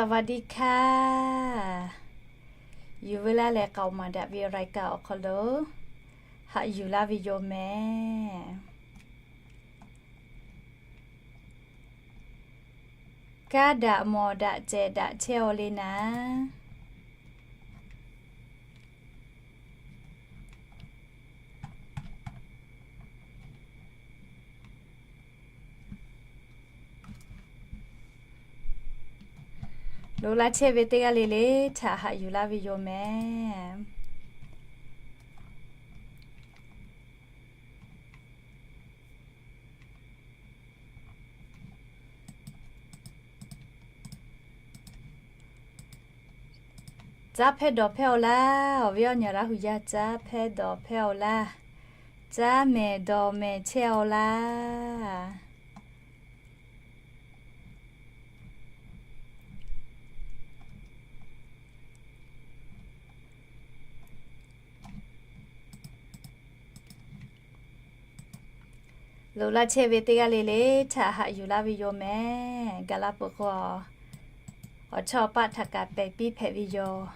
สวัสดีค่ะ Yuˬ ve laˇ leh k'aoˍ maˍ daꞈ ve รายการ awˬ hk'aw lo haꞈ yuˬ laˇ ve yoˬ mehˍ. Kaˇ daꞈ mawˬ daꞈ cehˬ daꞈ chehˇ-aw le naˍ. Loꞈ la chehˇ ve teˇ g'aˇ le le htaꞈ haꞈ yuˬ laˇ ve yoˬ mehˍ. Caˉ hpehˇ dawˬ hpehˇ-aw laˇ. Awˬ viˉ awˬ nyi Laˇ hu yaˇ, caˉ hpehˇ dawˬ hpehˇ-aw laˇ. Caˉ mehˍ dawˬ mehˍ chehˇ-aw laˇ. Loꞈ la chehˇ ve teˇ g'aˇ le le htaꞈ haꞈ yuˬ laˇ ve yoˬ mehˍ. Gaˬ la peuˬ k'o, awˬ chawˇ paˆ htaꞈ kaꞈ pehˬ piˇ hpehꞈ ve yoˬ.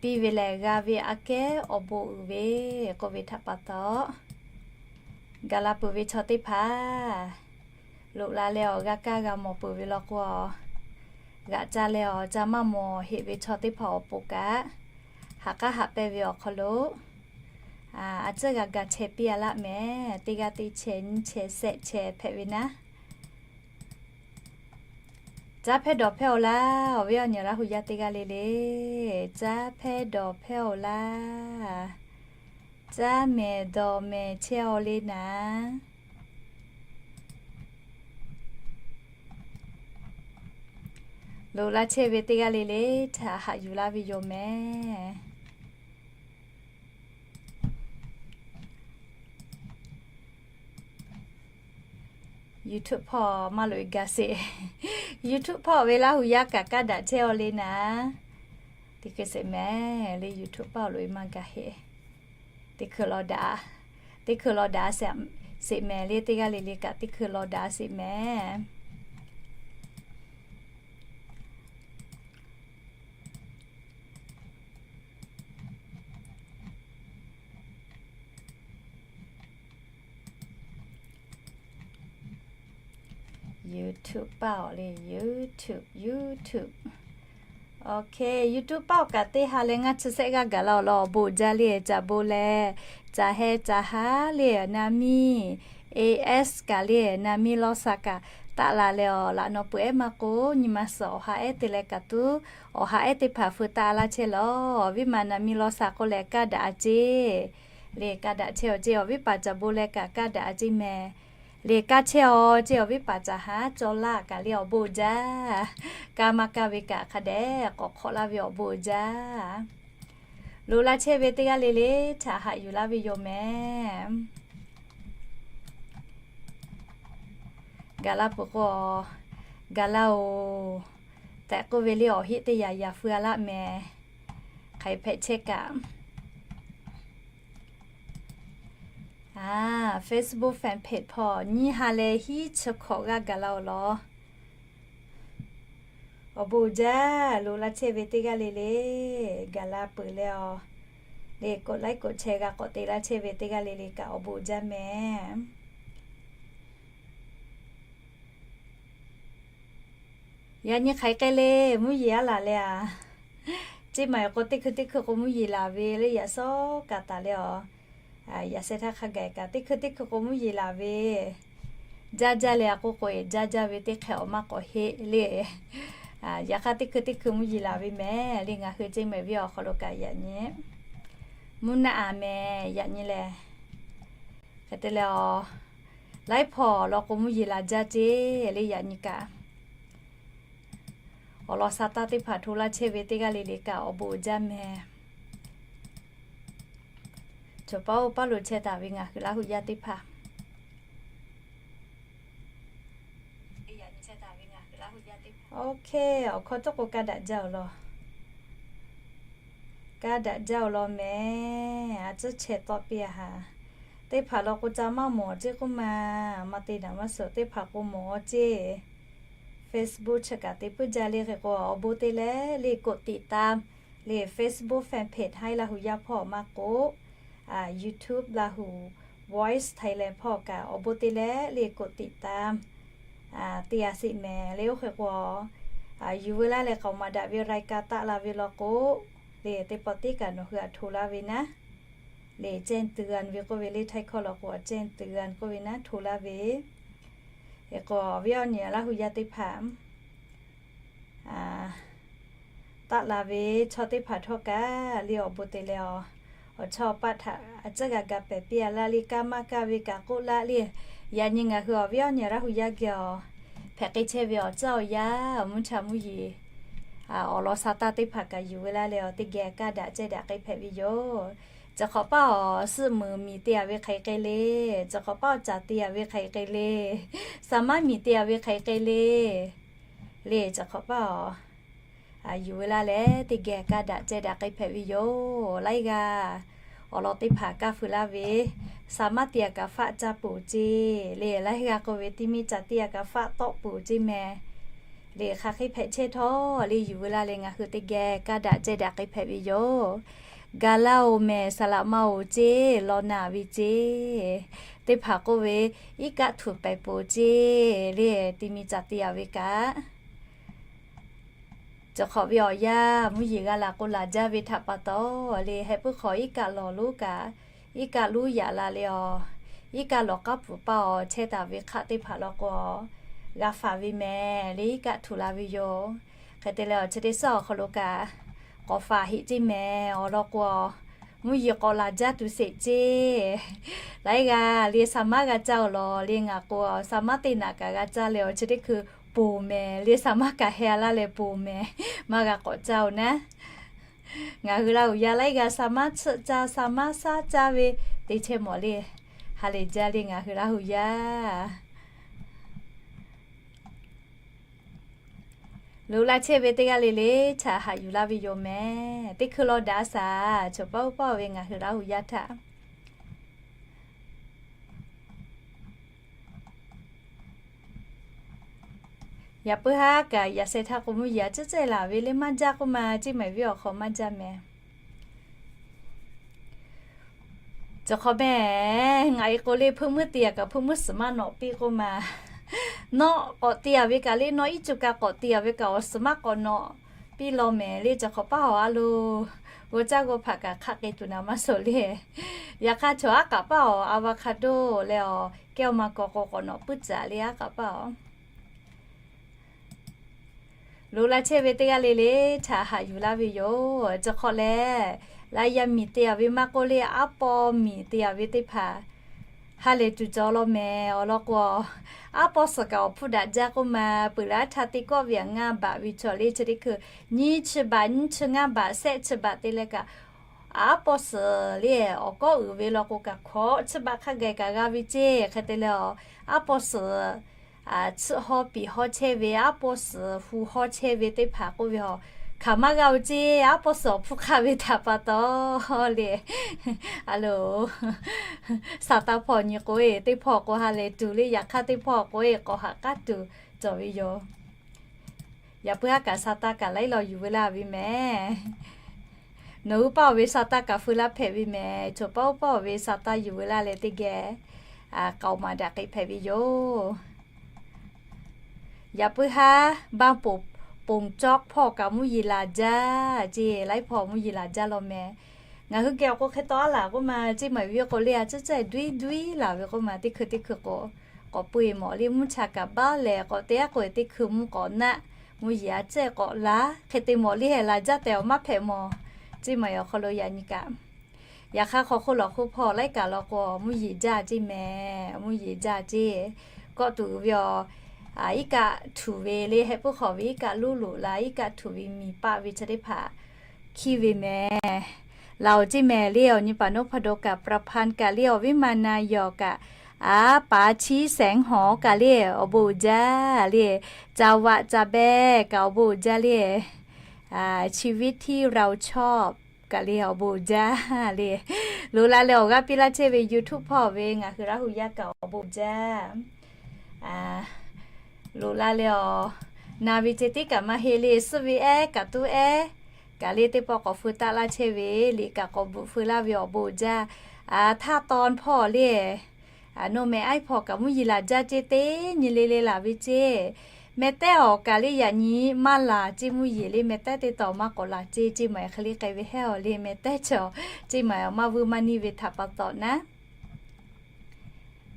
Piˇ ve lehˬ, g'a ve aꞈ kehˉ awˬ bon uiˍ ve k'oˆ ve htaꞈ pa taw, gaˬ la peuˬ ve chaw teˇ hpaˍ loꞈ la leh awˬ g'a kaˇ g'a mawˬ peuˬ ve law k'o, g'aꞈ ca leh awˬ ca maˇ mawˬ heˆ ve chaw teˇ hpaˍ awˬ pon kaꞈ, ha k'aˉ haꞈ pehnˇ ve awˬ hk'aw lo a tcuhˇ g'a ga chehˇ piˇ-a laˇ mehˍ. Teˇ g'aˇ teˇ chehˇ, nyiˇ chehˇ, shehˆ chehˇ hpehꞈ ve naˉ. Caˉ hpehˇ dawˬ hpehˇ-aw laˇ. Awˬ viˉ awˬ nyi Laˇ hu yaˇ teˇ g'aˇ le le, caˉ hpehˇ dawˬ hpehˇ-aw laˇ. Caˉ mehˍ dawˬ mehˍ chehˇ-aw le naˍ. Loꞈ la chehˇ ve teˇ g'aˇ le le htaꞈ haꞈ yuˬ laˇ ve yoˬ mehˍ. YouTube hpawˇ maˇ loꞈ-e gaˬ sheˍ. YouTube hpawˇ ve Laˇ hu yaˇ kaꞈ kaˇ daꞈ chehˇ-aw le naˍ. Teˇ hkui sheˍ mehˍ le, YouTube hpawˇ loꞈ-e maˇ gaˬ heˆ. Teˇ hkui law daꞈ, teˇ hkui law daꞈ sheˍ mehˍ le, teˇ g'aˇ le le kaꞈ teˇ hkui law daꞈ sheˍ mehˍ. YouTube paˇ-aw le, YouTube, YouTube. OK, YouTube paˇ-aw kaꞈ teˇ ha leh ngaˇ chi sehˆ g'aˇ gaˬ la-awˬ law. Awˬ bon jaˇ le, caˬ bon leh, caˬ heh caˬ haˉ le, na miˇ AS kaꞈ le, na miˇ Lawˇ sha kaꞈ taˆ la leh awˬ laꞈ naw peuˬ ehˉ maˇ k'oˆ, nyi ma suhˍ awˬ ha ehˉ te leh kaꞈ tuˉ, awˬ ha ehˉ teˇ hpaˍ feu taˆ laˇ chehˇ law. Awˬ viˉ ma na miˇ Lawˇ sha k'oˆ leh kaˇ daꞈ-a ceˇ le, kaˇ daꞈ chehˇ-aw ceˇ. Awˬ viˉ paˍ caˬ bon leh kaꞈ kaˇ daꞈ-a ceˇ mehˍ le, kaˇ chehˇ-aw ceˇ. Awˬ viˉ paˍ caˬ haˉ caw laˇ kaꞈ le, awˬ bon jaˇ. Kaˇ maˇ kaˇ ve kaꞈ hk'a dehꞈ k'awꞈ hk'awꞈ laˇ ve awˬ bon jaˇ. Loꞈ la chehˇ ve teˇ g'aˇ le le htaꞈ haꞈ yuˬ laˇ ve yoˬ mehˍ. Gaˬ la peuˬ k'o, gaˬ la-oˬ tehꞈ k'oˆ ve le. Awˬ heˆ teˇ yaꞈ yaꞈ feu-a laˇ mehˍ. Hk'aˬ hk'e hpehꞈ chehˇ kaꞈ, Facebook fan page hpawˇ nyiˇ ha leh hiˉ chi hkawꞈ g'aˇ gaˬ la-awˬ law. Awˬ bon jaˇ. Loꞈ la chehˇ ve teˇ g'aˇ le le gaˬ la peuˬ leh-aˬ, le กดไลค์ กดแชร์ g'a k'awꞈ te laˇ chehˇ ve teˇ g'aˇ le le kaꞈ awˬ bon jaˇ mehˍ. Yaꞈ nyi hk'aˬ hk'e k'ai le, mvuhˇ yeˬ aˉ laˬ leh-a. Ceˇ maˬ-eˬ k'o teˇ hkui teˇ hkui k'o mvuhˇ yeˬ laˬ ve le, yaꞈ sawˉ kaꞈ taˍ leh-aˬ. Yaꞈ sheh htaˇ hk'a gaˬ kaꞈ teˇ hkui teˇ hkui k'o mvuhˇ yeˬ laˬ ve. Jaˇ jaˇ leh-a k'oˆ k'o, jaˇ jaˇ ve teˇ hk'e awˬ maˇ k'awꞈ heˆ le. Yaꞈ hk'aˇ teˇ hkui teˇ hkui mvuhˇ yeˬ laˬ ve mehˍ le. Ngaˬ hui ceˇ maˬ-eˬ viˉ awˬ hk'aw lo kaꞈ yaꞈ nyi mvuhˇ naˆ-a mehˍ. Yaꞈ nyi lehˬ, hk'e te leh-aˬ, laiˉ hpawˇ law k'o mvuhˇ yeˬ laˬ jaˇ ceˇ le. Yaꞈ nyi kaꞈ, awˬ lawn sha taˇ teˇ hpaˍ hto laˇ chehˇ ve teˇ g'aˇ le le kaꞈ awˬ bon uiˍ jaˇ mehˍ. Cawˬ paˇ-oˬ, paˇ loˍ chehˇ taˍ ve ngaˬ hui Laˇ hu yaˇ teˇ hpaˍ. OK, awˬ hkawˇ cawˇ k'o kaˇ daꞈ jaˇ-oˬ law. Kaˇ daꞈ jaˇ-oˬ law mehˍ. A tcuhˉ chehˇ tawˆ piˇ-a haˍ. Teˇ hpaˍ law k'o ca maˇ mawˬ ceˇ k'oˆ ma. Maˇ te daꞈ maˇ suhˍ, teˇ hpaˍ k'o mawˬ-aw ceˇ. Facebook chi kaꞈ te puiˉ jaˇ le. Hk'e k'o awˬ bon te leh le กดติดตาม le Facebook fanpage Hai Lahu Yaˇ hpawˇ maˇ k'oˆ, YouTube Lahu Voice Thailand hpawˇ kaꞈ awˬ bon te leh le กดติดตาม te a sheˍ mehˍ le. Oˇ hk'e k'o yuˬ veu laˇ leh k'aoˍ maˍ daꞈ ve รายการ taˆ la ve law k'o le teˇ pawˆ tiˉ kaꞈ nawˬ hui htaꞈ hto laˇ ve naˉ le แจ้งเตือน ve k'oˆ ve le, Htaiˇ hkawˇ law k'o แจ้งเตือน k'oˆ ve naˉ hto laˇ ve. Hk'e k'o awˬ viˉ awˬ nyi Laˇ hu yaˇ teˇ hpaˍ taˆ la ve chaw teˇ hpaˍ htawˇ kaꞈ le awˬ bon te leh awˬ, awˬ chawˇ paˆ htaꞈ a ciˉ g'a ga pehˍ piˇ a laˇ le. Kaˇ maˇ kaˇ ve kaꞈ k'oˆ laˇ le. Yaꞈ nyi ngaˬ hui awˬ viˉ awˬ nyi Laˇ hu yaˇ geh awˬ hpehꞈ k'ai chehˇ ve awˬ tcuhˉ awˬ yanˇ awˬ mvuhˇ cha mvuhˇ yeˬ awˬ lawn sa taˇ teˇ hpaˍ kaꞈ yuˬ veu laˇ leh awˬ teˇ geh kaˇ daꞈ ceh daꞈ k'ai hpehꞈ ve yoˬ. Chi hk'awꞈ paˇ awˬ suhˆ muiˍ miˬ te a ve hk'aˬ hk'e k'ai le, chi hk'awꞈ paˇ awˬ caˍ te a ve hk'aˬ hk'e k'ai le, sa maˉ miˬ te a ve hk'aˬ hk'e k'ai le le, chi hk'awꞈ paˇ awˬ yuˬ veu laˇ leh teˇ geh kaˇ daꞈ ceh daꞈ k'ai hpehꞈ ve yoˬ. Laiˉ g'aˇ awˬ lawn teˇ hpaˍ kaˇ feu laˇ ve, sa maˉ te a kaꞈ faˆ caˇ peuˬ ceˇ le, laiˉ g'aˇ k'oˆ ve tiˇ miˇ caˍ te a kaꞈ faˆ tawˆ peuˬ ceˇ mehˍ le. Hk'aˬ hk'e hpehꞈ chehˇ htawˇ le yuˬ veu laˇ leh ngaˬ hui teˇ geh kaˇ daꞈ ceh daꞈ k'ai hpehꞈ ve yoˬ. Ga laˇ oˬ mehˍ, saˍ laꞈ ma oˬ ceˇ, law naˬ ve ceˇ teˇ hpaˍ k'oˆ ve, iˉ kaˆ htuꞈ pehˍ peuˬ ceˇ le, tiˇ miˇ caˍ te a ve kaꞈ Chi hk'awꞈ ve awˬ yanˇ mvuhˇ yeˬ g'a laˬ k'o laˬ jaˇ ve htaꞈ pa taw le, heh puiˉ hk'aw iˉ kaˆ lawˬ lonˉ kaꞈ, iˉ kaˆ lonˉ yaꞈ la le awˬ, iˉ kaˆ lawˬ k'aˉ puˍ paˇ awˬ chehˇ taˍ ve hk'aˆ teˇ hpaˍ law k'o, g'a faˍ ve mehˍ le iˉ kaˆ htuꞈ la ve yoˬ. Hk'e te leh awˬ chi teˇ suhˉ awˬ hk'aw lo kaꞈ k'awꞈ faˍ heꞈ ceˇ mehˍ. Awˬ lawn k'o, mvuhˇ yeˬ k'awꞈ laˬ jaˇ tuˬ sheˍ ceˇ. Laiˉ g'aˇ le sa maˉ g'a caˇ oˬ lawˬ le ngaˬ k'o, sa maˉ teˇ naꞈ kaꞈ g'a caˇ leh awˬ chi teˇ hkui ponˬ mehˍ le, sa maˉ kaꞈ heh a laˇ leh ponˬ mehˍ. Maˇ g'a k'awꞈ caˇ oˬ naˉ. Ngaˬ hui Laˇ hu yaˇ laiˉ g'aˇ sa maˉ tsuhˆ caˇ, sa maˉ shaˉ caˇ ve te chehˇ mawˬ le. Ha lehˬ jaˇ le ngaˬ hui Laˇ hu yaˇ. Loꞈ la chehˇ ve teˇ g'aˇ le le htaꞈ haꞈ yuˬ laˇ ve yoˬ mehˍ. Teˇ hkui law daꞈ a shaˍ, chaw paˇ oˇ paˇ ve ngaˬ hui Laˇ hu yaˇ htaꞈ yaꞈ puiˉ haˉ kaꞈ yaꞈ sheh htaˇ k'o mvuhˇ yeˬ a ciˉ cehˇ laˬ ve le maˇ jaˇ k'oˆ ma, ceˇ maˬ viˉ awˬ hk'aw maˇ jaˇ mehˍ. Chi hk'awꞈ mehˍ, ngaˬ e k'o le hpeuˇ muiˉ te a kaꞈ hpeuˇ muiˉ suhˍ maˇ nawꞈ piˇ k'oˆ ma. Nawˆ k'awꞈ te a ve kaꞈ le nawˆ iˉ cuˇ ka k'awꞈ te a ve kaꞈ awˬ suhˍ maˇ k'awꞈ nawꞈ piˇ law mehˍ le. Chi hk'awꞈ paˇ awˬ a lo g'aw caˇ g'aw hpaꞈ kaꞈ hk'aˆ k'ai tuˬ naˍ maˇ suhˍ le. Yaꞈ hk'aˇ chaw aˉ k'aꞈ paˇ awˬ avocado leh awˬ kehˇ awˬ ma kaw k'o k'awꞈ nawꞈ puiˉ caꞈ le aˉ k'aꞈ paˇ awˬ Loꞈ la chehˇ ve teˇ g'aˇ le le htaꞈ haꞈ yuˬ laˇ ve yoˬ. Chi hk'awꞈ lehˬ, laꞈ yaˇ miˬ te a ve maˇ k'oˆ le, aˉ paw miˬ te a ve teˇ hpaˍ ha lehˬ tuˬ cawˬ law mehˍ. Awˬ lawn k'o, aˉ paw suhˍ kaꞈ awˬ hpfuhˇ daꞈ jaˇ k'oˆ ma, peuˬ laˇ htaˇ teˇ kawˆ ve aꞈ ngaˇ baꞈ ve chaw le chi teˇ hkui nyiˇ chi baꞈ nyiˇ chi ngaˇ baꞈ shehˆ chi baꞈ te leh kaꞈ, aˉ paw suhˍ le awˬ kawˉ uiˍ ve law k'o kaꞈ hkawꞈ chi baꞈ hk'a gaˬ kaꞈ g'a ve ceˇ. Hk'e te leh, aˉ paw suhˍ tsuhˆ hawˉ piˍ hawˉ chehˇ ve, aˉ paw suhˍ hu hawˉ chehˇ ve teˇ hpaˍ k'oˆ ve a, hk'aˬ maˇ g'a oˬ ceˇ. Aˉ paw suhˍ awˬ hpfuhˇ hk'aˆ ve htaꞈ pa taw le, a lo, Saˍtanˍ hpawˇ nyi k'o e teˇ hpawˇ k'o ha lehˬ tuˬ le, yaꞈ hk'aˇ teˇ hpawˇ k'o e k'awꞈ haꞈ k'aˉ tuˬ cawˬ ve yoˬ. Yaꞈ puiˉ haˉ kaꞈ Saˍtanˍ kaꞈ laiˉ law yuˬ veu laˇ ve mehˍ. Nawˬ hui paˇ oˬ ve Saˍtanˍ kaꞈ feu laˇ hpehꞈ ve mehˍ. Chaw paˇ oˇ paˇ oˬ ve Saˍtanˍ yuˬ veu laˇ leh teˇ geh k'aoˍ maˍ daꞈ k'ai hpehꞈ ve yoˬ. Yaꞈ puiˉ haˉ baˇ ponˬ cawˇ hpawˇ kaꞈ mvuhˇ yeˬ laˬ jaˇ ceˇ. Laiˉ hpawˇ mvuhˇ yeˬ laˬ jaˇ law mehˍ. Ngaˬ hui geh awˬ k'o hk'e taw aˉ laˬ k'oˆ ma, ceˇ maˬ viˉ k'o le a ciˉ cehˇ duiˉ duiˉ laˬ ve k'oˆ ma, teˇ hkui teˇ hkui k'o k'awꞈ peu e mawˬ le mvuhˇ cha kaꞈ baˆ lehˬ k'awꞈ te aˉ k'o e teˇ hkui mvuhˇ k'awꞈ naˆ, mvuhˇ yeˬ a ciˉ k'awꞈ laˬ. Hk'e te mawˬ le hehꞈ laˬ jaˇ tehꞈ awˬ maˇ hpehꞈ mawˬ. Ceˇ maˬ awˬ hk'aw lo yaꞈ nyi kaꞈ, yaꞈ hk'aˇ hk'aw hk'oˆ lawˬ hk'oˆ hpawˇ laiˉ kaꞈ law k'o mvuhˇ yeˬ jaˇ ceˇ mehˍ. Mvuhˇ yeˬ jaˇ ceˇ. Kawˆ tuˬ ve a, iˉ kaˆ htuꞈ ve le heh puiˉ hk'awꞈ ve iˉ kaˆ lonˉ loꞈ la iˉ kaˆ htuꞈ ve miˬ paˆ ve chi teˇ hpaˍ hkiˇ ve mehˍ. Laˬ oˬ ceˇ mehˍ le awˬ nyi paˍ noˉ hpa daw kaꞈ ประพันธ์ kaꞈ le awˬ viˉ ma na yawˬ kaꞈ, a paˍ chiˉ sehˍ hawˍ kaꞈ le awˬ bon uiˍ jaˇ le, caˍ vaꞈ caˍ behˇ kaꞈ awˬ bon uiˍ jaˇ le, ชีวิตที่เราชอบ kaꞈ le awˬ bon uiˍ jaˇ le. Loꞈ la leh awˬ g'aˇ piˇ laˇ chehˇ ve YouTube hpawˇ ve ngaˬ hui Laˇ hu yaˇ kaꞈ awˬ bon uiˍ jaˇ. Loꞈ la leh awˬ Naˬ ve ceh tiˉ kaꞈ maˇ heˆ le, suhˉ ve ehˉ kaꞈ tuˉ ehˉ kaꞈ le teˇ pawˆ k'awꞈ feu taˆ laˇ chehˇ ve, liꞈ kaꞈ k'awꞈ bvuhꞈ feu laˇ ve awˬ bon uiˍ jaˇ. Htaˇ tawn hpawˇ le, nawˬ mehˍ aiˉ hpawˇ kaꞈ mvuhˇ yeˬ laˬ jaˇ ceˇ, teˇ nyi le le laˬ ve ceˇ. Meh tehˉ awˬ kaꞈ le yaꞈ nyi maˇ laˬ ceˇ, mvuhˇ yeˬ le meh tehˉ teˇ tawn maˇ k'awꞈ laˬ ceˇ, ceˇ maˬ hk'e le k'ai ve hehˉ awˬ le, meh tehˉ chaw ceˇ maˬ maˇ vuiˇ maˇ niˇ ve htaꞈ pa taw naˉ.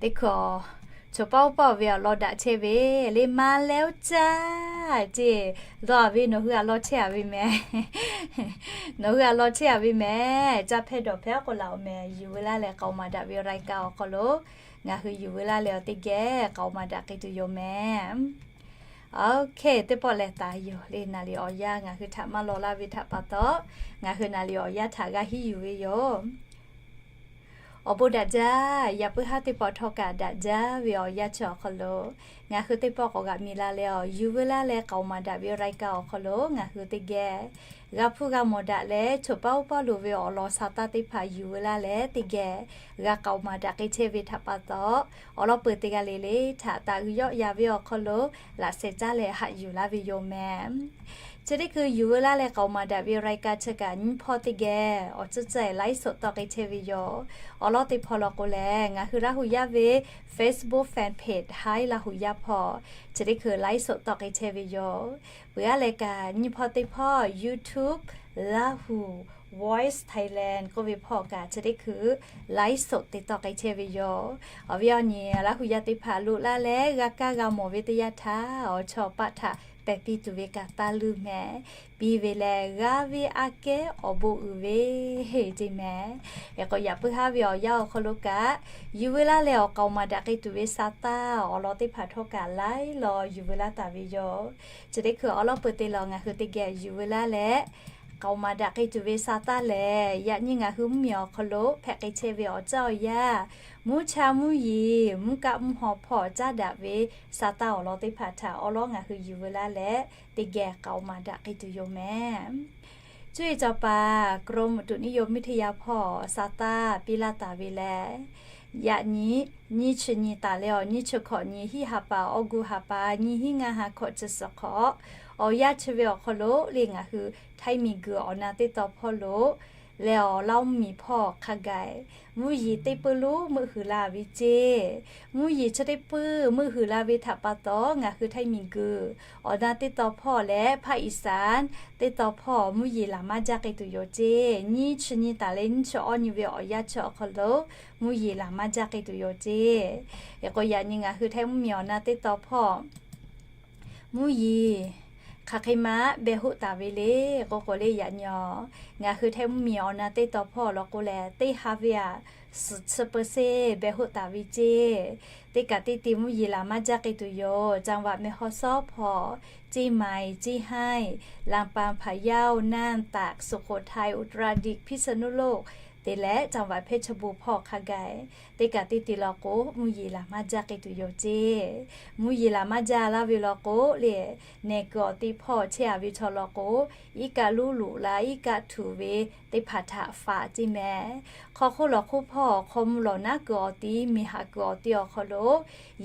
Teˇ hkui, choˬ paˆ uˉ paˆ ve awˬ lawn daꞈ chehˇ ve le, maˇ leh oˇ caˇ ceˇ. Dawˇ a ve nawˬ hui a lawn chehˇ a ve meh. Nawˬ hui a lawn chehˇ a ve meh. Caˇ hpehˇ dawˬ hpehˇ k'o laˬ awˬ meh, yuˬ veu laˇ leh k'aoˍ maˍ daꞈ ve รายการ awˬ hk'aw lo ngaˬ hui yuˬ veu laˇ leh awˬ teˇ geh k'aoˍ maˍ daꞈ k'ai tuˬ yoˬ meh. Oˇ hk'e teˇ pawˆ lehˬ taˍ yoˬ le, naˍ riˍ awˬ yanˇ ngaˬ hui htaꞈ maˇ law laˇ ve htaꞈ pa taw, ngaˬ hui naˍ riˍ awˬ yanˇ htaꞈ g'a hiˉ yuˬ ve yoˬ. Awˬ bon daꞈ jaˇ, yaꞈ puiˉ haˉ teˇ pawˆ htawˇ kaꞈ daꞈ jaˇ ve awˬ yanˇ chi awˬ hk'aw lo ngaˬ hui teˇ pawˆ k'awꞈ g'a miˬ la leh awˬ, yuˬ veu laˇ leh k'aoˍ maˍ daꞈ ve รายการ awˬ hk'aw lo ngaˬ hui teˇ geh g'a hpuˇ g'a mawˬ daꞈ leh, choˬ paˆ uˉ paˆ loˍ ve awˬ lawn sa taˇ teˇ hpaˍ yuˬ veu laˇ leh teˇ geh g'a k'aoˍ maˍ daꞈ k'ai chehˇ ve htaꞈ pa taw, awˬ lawn peuˬ teˇ g'aˇ le le htaꞈ taꞈ g'uiˬ yawˆ yan ve awˬ hk'aw lo laꞈ sheh caˉ leh haꞈ yuˬ laˇ ve yoˬ meh. Chi teˇ hkui yuˬ veu laˇ leh k'aoˍ maˍ daꞈ ve รายการ chi kaꞈ nyiˇ hpawˇ teˇ geh awˬ tcuhˉ tcuhˉ ไลฟ์สด tawˆ k'ai chehˇ ve yoˬ. Awˬ lawn teˇ hpawˇ law k'o lehˬ, ngaˬ hui Laˇ huˍ yaˇ ve Facebook fan page Hi Laˇ huˍ yaˇ hpawˇ chi teˇ hkui ไลฟ์สด tawˆ k'ai chehˇ ve yoˬ. Peuˬ aˉ leh kaꞈ nyiˇ hpawˇ teˇ hpawˇ YouTube Lahu Voice Thailand k'oˆ ve hpawˇ kaꞈ chi teˇ hkui ไลฟ์สด te tawˆ k'ai chehˇ ve yoˬ. Awˬ viˉ awˬ nyi Laˇ huˍ yaˇ teˇ hpaˍ loꞈ laˇ leh g'a kaˇ g'a mawˬ ve teˇ yanˇ htaˇ, awˬ chawˇ paˆ htaꞈ pehˬ piˇ tuˬ ve kaꞈ taˇ luˇ meh. Piˇ ve lehˬ g'aˇ ve aꞈ kehˉ awˬ bon uiˍ ve ceˇ meh. Hk'e k'o yaꞈ puiˉ haˉ ve awˬ yanˇ awˬ hk'aw lo kaꞈ, yuˬ veu laˇ leh awˬ k'aoˍ maˍ daꞈ k'ai tuˬ ve sa taˇ awˬ lawn teˇ hpaˍ htawˇ kaꞈ laiˉ law yuˬ veu laˇ taˍ ve yoˬ. Chi teˇ hkui awˬ lawn peuˬ te law ngaˬ hui teˇ geh yuˬ veu laˇ leh k'aoˍ maˍ daꞈ k'ai tuˬ ve sa taˇ lehˬ, yaꞈ nyi ngaˬ hui mvuhˇmiˬ awˬ hk'aw lo hpehꞈ k'ai chehˇ ve awˬ caˇ awˬ yanˇ, mvuhˇ cha mvuhˇ yeˬ, mvuhˇ kaˆ mvuhˇ haw hpawˇ caˉ daꞈ ve sa taˇ awˬ lawn teˇ hpaˍ htaꞈ awˬ lawn ngaˬ hui yuˬ veu laˇ leh teˇ geh k'aoˍ maˍ daꞈ k'ai tuˬ yoˬ meh. Cuˇ yiˍ cawˬ paˍ กรมอุตุนิยมวิทยา hpawˇ sa taˇ piˇ laˇ taˍ ve lehˬ, yaꞈ nyi nyiˇ chi nyi taˍ leh awˬ nyiˇ chi hkawꞈ nyi hiˉ ha pa awˬ gu ha pa nyi hiˉ ngaˇ ha hkawꞈ chi suhˍ hk'awꞈ, awˬ yanˇ chi ve awˬ hk'aw lo le ngaˬ hui Htaiˇ miˬguiˬ awˬ na teˇ tawn hpawˇ lo leh awˬ Laˇ oˇ miˬ hpawˇ hk'a gaˬ mvuhˇ yeˬ teˇ peuˇ lonˉ meuˆ huiˍ la ve ceˇ. Mvuhˇ yeˬ chi teˇ peuˇ meuˆ huiˍ la ve htaꞈ pa taw, ngaˬ hui Htaiˇ miˬguiˬ awˬ na teˇ tawn hpawˇ leh ภาคอีสาน teˇ tawn hpawˇ mvuhˇ yeˬ laˬ maˇ jaˇ k'ai tuˬ yoˬ ceˇ. Nyiˇ chi nyi taˍ leh nyiˇ chi awˇ nyi ve awˬ yanˇ chi awˬ hk'aw lo mvuhˇ yeˬ laˬ maˇ jaˇ k'ai tuˬ yoˬ ceˇ. Hk'e k'o yaꞈ nyi ngaˬ hui Htaiˇ mvuhˇmiˬ awˬ na teˇ tawn hpawˇ mvuhˇ yeˬ hk'aˬ hk'e ma behˬ hoˆ taˍ ve le k'oˆ k'o le, yaꞈ nyi ngaˬ hui Htaiˇ mvuhˇmiˬ awˬ na teˇ tawn hpawˇ law k'o lehˬ, teˇ ha ve aꞈ suhˍ chi เปอร์เซ็นต์ behˬ hoˆ taˍ ve ceˇ. Teˇ kaꞈ teˇ te mvuhˇ yeˬ laˬ maˇ jaˇ k'ai tuˬ yoˬ. จังหวัดแม่ฮ่องสอน hpawˇ, เชียงใหม่ เชียงราย, ลำปาง พะเยา น่าน ตาก สุโขทัย อุตรดิตถ์ พิษณุโลก te leh จังหวัดเพชรบูรณ์ hpawˇ hk'a gaˬ teˇ kaꞈ teˇ te law k'o mvuhˇ yeˬ laˬ maˇ jaˇ k'ai tuˬ yoˬ ceˇ. Mvuhˇ yeˬ laˬ maˇ jaˇ laˇ ve law k'o le, nehˬ kuiˬ awˬ ti hpawˇ chehˇ a ve chaw law k'o, iˉ kaˆ luˉ luꞈ la iˉ kaˆ htuꞈ ve teˇ hpaˍ htaꞈ faꞈ ceˇ meh. Hk'aw hk'oˆ lawˬ hk'oˆ hpawˇ hk'aw mvuh lawˬ naˉ kuiˬ awˬ ti, miˬ haꞈ kuiˬ awˬ ti awˬ hk'aw lo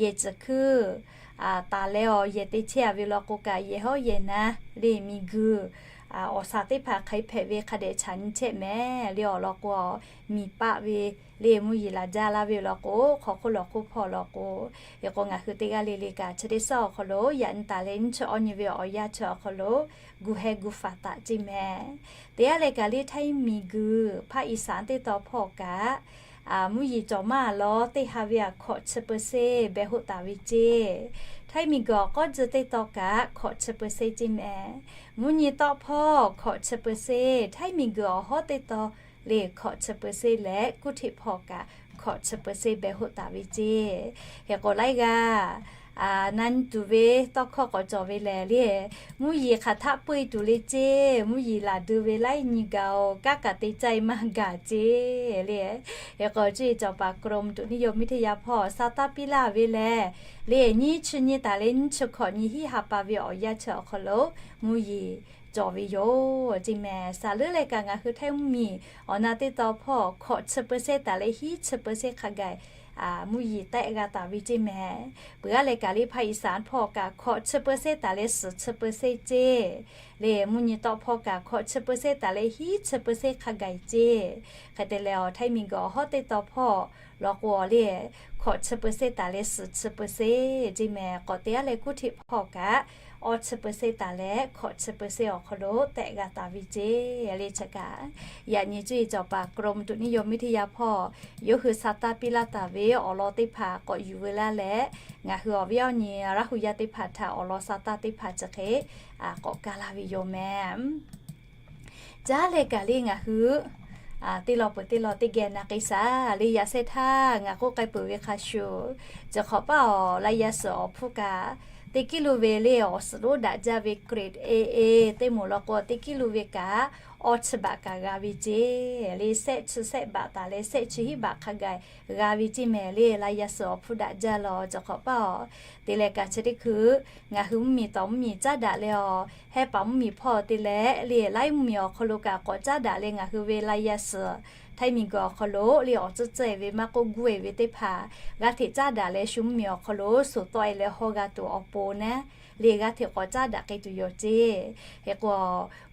yehˬ tcuhˍ hkuiˇ taˍ leh awˬ yehˬ te chehˇ a ve law k'o kaꞈ, yehˬ hawˉ yehˬ na le miˬguiˬ awˬ shaˍ teˇ hpaˍ hk'aˬ hpehꞈ ve hk'a dehꞈ chaꞈ nyi chehˇ meh le awˬ lawn k'o, miˬ paˆ ve le mvuhˇ yeˬ laˬ jaˇ laˇ ve law k'o, hk'aw hk'oˆ lawˬ hk'oˆ hpawˇ law k'o, hk'e k'o ngaˬ hui teˇ g'aˇ le le kaꞈ chi teˇ suhˉ awˬ hk'aw lo yaꞈ nyi taˍ leh nyiˇ chi awˇ nyi ve awˬ yanˇ chi awˬ hk'aw lo gu heh gu faˍ taˍ ceˇ meh. Teˇ g'aˇ leh kaꞈ le Htaiˇ miˬguiˬ ภาคอีสาน teˇ tawn hpawˇ kaꞈ mvuhˇ yeˬ cawˬ maˇ lawˬ, teˇ ha ve aꞈ hkawꞈ chi เปอร์เซ็นต์ behˬ hoˆ taˍ ve ceˇ. Htaiˇ miˬguiˬ awˬ k'awˉ tcuh teˇ tawn kaꞈ hkawꞈ chi เปอร์เซ็นต์ ceˇ meh. Mvuhˇ nyi tawˆ hpawˇ hkawꞈ chi เปอร์เซ็นต์, Htaiˇ miˬguiˬ awˬ hawˉ teˇ tawn le hkawꞈ chi เปอร์เซ็นต์ leh kuˇ hteꞈ hpawˇ kaꞈ hkawꞈ chi เปอร์เซ็นต์ behˬ hoˆ taˍ ve ceˇ. Hk'e k'o laiˉ g'aˇ na nyi tuˬ ve tawˇ hkawˇ k'awꞈ cawˬ ve lehˬ le, mvuhˇ yeˬ hk'aˬ htaˆ peuˇ e tuˬ le ceˇ, mvuhˇ yeˬ laˬ deu ve laiˉ nyi gaˬ oˬ, kanˉ kaꞈ te caˇ e maˇ gaˬ ceˇ le. Hk'e k'o cuˇ yiˍ cawˬ paˍ กรมอุตุนิยมวิทยา hpawˇ sa taˇ piˇ laˇ ve lehˬ le, nyiˇ chi nyi taˍ leh nyiˇ chi hkawꞈ nyi hiˉ ha pa ve awˬ yanˇ chi awˬ hk'aw lo mvuhˇ yeˬ cawˬ ve yoˬ ceˇ meh. Saˍ leuˉ leh kaꞈ ngaˬ hui Htaiˇ mvuhˇmiˬ awˬ na teˇ tawn hpawˇ hkawꞈ chi เปอร์เซ็นต์ taˍ leh hiˉ chi เปอร์เซ็นต์ hk'a gaˬ mvuhˇ yeˬ tehˆ g'a taˍ ve ceˇ mehˍ. Peuˬ aˉ leh kaꞈ le ภาคอีสาน hpawˇ kaꞈ hkawꞈ chi เปอร์เซ็นต์ taˍ leh suhˍ chi เปอร์เซ็นต์ ceˇ. Le mvuhˇ nyi tawˆ hpawˇ kaꞈ hkawꞈ chi เปอร์เซ็นต์ taˍ leh hiˉ chi เปอร์เซ็นต์ hk'a gaˬ ceˇ. Hk'e te leh awˬ htaiˇ miˬguiˬ awˬ hawˉ teˇ tawn hpawˇ law k'o le, hkawꞈ chi เปอร์เซ็นต์ taˍ leh suhˍ chi เปอร์เซ็นต์ ceˇ mehˍ. K'awꞈ te aˉ leh kuˉ hteꞈ hpawˇ kaꞈ awˇ chi เปอร์เซ็นต์ taˍ leh hkawꞈ chi เปอร์เซ็นต์ awˬ hk'aw lo tehˆ g'a taˍ ve ceˇ. Le chi kaꞈ yaꞈ nyi cuˇ yiˍ cawˬ paˍ กรมอุตุนิยมวิทยา hpawˇ yawˇ hui sa taˇ piˇ laˇ taˍ ve awˬ lawn teˇ hpaˍ k'awꞈ yuˬ veu laˇ leh, ngaˬ hui awˬ viˉ awˬ nyi Laˇ hu yaˇ teˇ hpaˍ htaꞈ awˬ lawn sa taˇ teˇ hpaˍ chi hk'e k'awꞈ kaˇ laˇ ve yoˬ mehˍ. Caˉ leh kaꞈ le ngaˬ hui teˇ lawn peuˬ teˇ lawn teˇ geh na k'ai shaˍ le. Yaꞈ shehˍ htaˇ ngaˬ k'oˆ k'ai peuˬ ve hk'a shuˍ, chi hk'awꞈ paˇ awˬ la yaˇ suhˍ awˬ hpfuhˇ kaꞈ teˇ กิโล ve le awˬ suhˍ lonˉ daꞈ jaˇ ve เกรด เอ เอ teˇ moˍ law k'o teˇ กิโล ve kaꞈ awˇ chi baꞈ kaꞈ g'a ve ceˇ. Le sehˆ chi sehˆ baꞈ taˍ leh sehˆ chi hiˉ baꞈ hk'a gaˬ g'a ve ceˇ mehˍ. Le la yaˇ suhˍ awˬ hpfuhˇ daꞈ jaˇ law. Chi hk'awꞈ paˇ awˬ te leh kaꞈ chi teˇ hkui ngaˬ hui mvuhˇmiˬ tawˍ mvuhˇmiˬ caˉ daꞈ leh awˬ hehˉ paˍ mvuhˇmiˬ hpawˇ te leh le laiˉ mvuhˇmiˬ awˬ hk'aw lo kaꞈ k'awꞈ caˉ daꞈ leh ngaˬ hui ve la yaˇ suhˍ htaiˇ miˬguiˬ awˬ hk'aw lo le awˬ tcuhˉ tcuhˉ e ve maˇ k'oˆ guˇ e ve teˇ hpaˍ g'aˇ hteꞈ caˉ daꞈ leh shu mvuhˇmiˬ awˬ hk'aw lo suhˍ tawˆ e leh haw g'a tuˬ awˬ pon naˉ le g'aˇ hteꞈ k'awꞈ caˉ daꞈ k'ai tuˬ yoˬ ceˇ. Hk'e k'o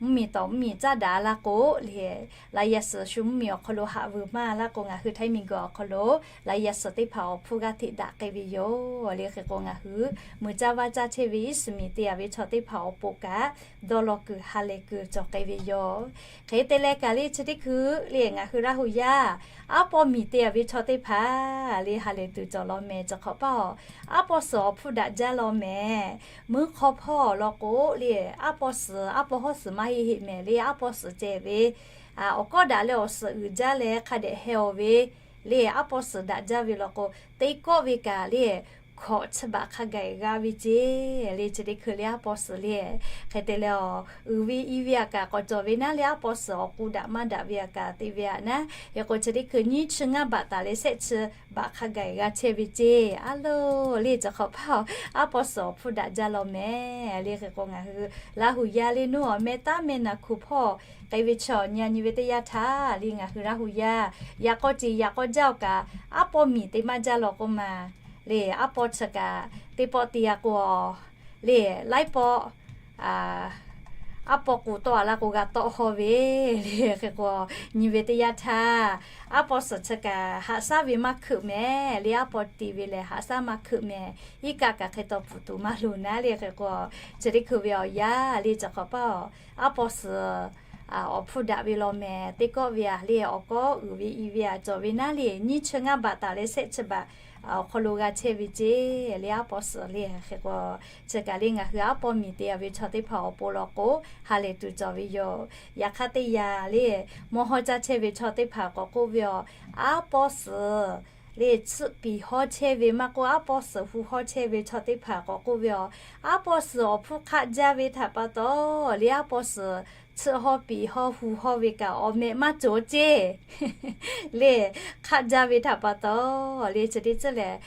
mvuhˇmiˬ tawˍ mvuhˇmiˬ caˉ daꞈ laˇ k'o le la yaˇ suhˍ shu mvuhˇmiˬ awˬ hk'aw lo haꞈ vuiˬ maˇ laˇ k'o ngaˬ hui htaiˇ miˬguiˬ awˬ hk'aw lo la yaˇ suhˍ teˇ hpaˍ awˬ hpfuhˇ g'aˇ hteꞈ daꞈ k'ai ve yoˬ. Le hk'e k'o ngaˬ hui mui caˇ vaˇ caˇ chehˇ ve iˉ suˍ miˬ te yaꞈ ve chaw teˇ hpaˍ awˬ pon kaꞈ dawˇ law kuiˬ ha lehˬ kuiˬ cawˬ k'ai ve yoˬ. Hk'e te leh kaꞈ le chi teˇ hkui le ngaˬ hui Laˇ hu yaˇ aˉ pawˇ miˬ te yaꞈ ve chaw teˇ hpaˍ le ha lehˬ tuˬ cawˬ law mehˍ. Chi hk'awꞈ paˇ awˬ aˉ pawˇ suhˍ awˬ hpfuhˇ daꞈ jaˇ law mehˍ. Meuˇ hk'aw hpawˇ law k'o le aˉ pawˇ suhˍ aˉ pawˇ hawˉ suhˍ maˇ heˆ heˆ mehˍ. Le aˉ pawˇ suhˍ ceh ve awˬ kawˉ daꞈ leh awˬ suhˍ uiˍ jaˇ leh hk'a dehꞈ heh awˬ ve le aˉ pawˇ suhˍ daꞈ jaˇ ve law k'o teˇ kawˆ ve kaꞈ le hkawꞈ chi baꞈ hk'a gaˬ g'a ve ceˇ. Le chi teˇ hkui le aˉ pawˇ suhˍ le hk'e te leh awˬ uiˍ ve i ve aꞈ kaꞈ k'awꞈ cawˬ ve naˉ le aˉ pawˇ suhˍ awˬ k'u daꞈ maˇ daꞈ ve aꞈ kaꞈ te ve aꞈ naˉ. Hk'e k'o chi teˇ hkui nyiˇ chi ngaˇ baꞈ taˍ leh sehˆ chi baꞈ hk'a gaˬ g'a chehˇ ve ceˇ. A lo le chi hk'awꞈ paˇ aˉ pawˇ suhˍ awˬ hpfuhˇ daꞈ jaˇ law mehˍ. Le hk'e k'o ngaˬ hui Laˇ hu yaˇ le nuˇ awˬ meh taˉ meh naˬ hkuˬ hpawˇ k'ai ve chaw nyi a nyi ve teˇ yanˇ htaˇ le ngaˬ hui Laˇ hu yaˇ yaꞈ k'aw ceˬ yaꞈ k'aw jaˇ awˬ kaꞈ aˉ pawˇ miˬ te maˇ jaˇ law k'o maˬ le aˉ pawˇ chi kaꞈ teˇ pawˆ te a k'o le laiˉ pawˆ aˉ pawˇ k'u tawˆ a laˇ k'o g'a tawˆ haw ve le. Hk'e k'o nyi ve teˇ yanˇ htaˇ aˉ pawˇ suhˍ chi kaꞈ haꞈ shaˉ ve maˇ hkeuꞈ mehˍ. Le aˉ pawˇ te ve lehˬ haꞈ shaˉ maˇ hkeuꞈ mehˍ. Iˉ kaˆ kaꞈ hk'e taw puˬ tuˬ maˇ loˍ naˉ le. Hk'e k'o chi teˇ hkui ve awˬ yaˇ le chi hk'awꞈ paˇ aˉ pawˇ suhˍ awˬ hpfuhˇ daꞈ ve law mehˍ. Teˇ kawˆ ve aꞈ le awˬ kawˉ uiˍ ve i ve aꞈ cawˬ ve naˉ le nyiˇ chi ngaˇ baꞈ taˍ leh sehˆ chi baꞈ awˬ hk'aw lo g'a chehˇ ve ceˇ. Le aˉ pawˇ suhˍ le hk'e k'o chi kaꞈ le ngaˬ hui aˉ pawˇ miˬ te a ve chaw teˇ hpaˍ awˬ pon law k'o ha lehˬ tuˬ cawˬ ve yoˬ. Yaꞈ hk'aˇ teˇ yanˇ le mawˇ hawˇ caˇ chehˇ ve chaw teˇ hpaˍ k'awꞈ k'oˆ ve awˬ aˉ pawˇ suhˍ le tsuhˆ piˍ hawˇ chehˇ ve maˇ k'oˆ aˉ pawˇ suhˍ hu hawˇ chehˇ ve chaw teˇ hpaˍ k'awꞈ k'oˆ ve awˬ aˉ pawˇ suhˍ awˬ hpfuhˇ hk'aˆ jaˇ ve htaꞈ pa taw le aˉ pawˇ suhˍ tsuhˆ hawˇ piˍ hawˇ hu hawˇ ve kaꞈ awˬ meh maˇ cawˬ ceˇ le hk'aˆ jaˇ ve htaꞈ pa taw le chi teˇ tcuhˉ lehˬ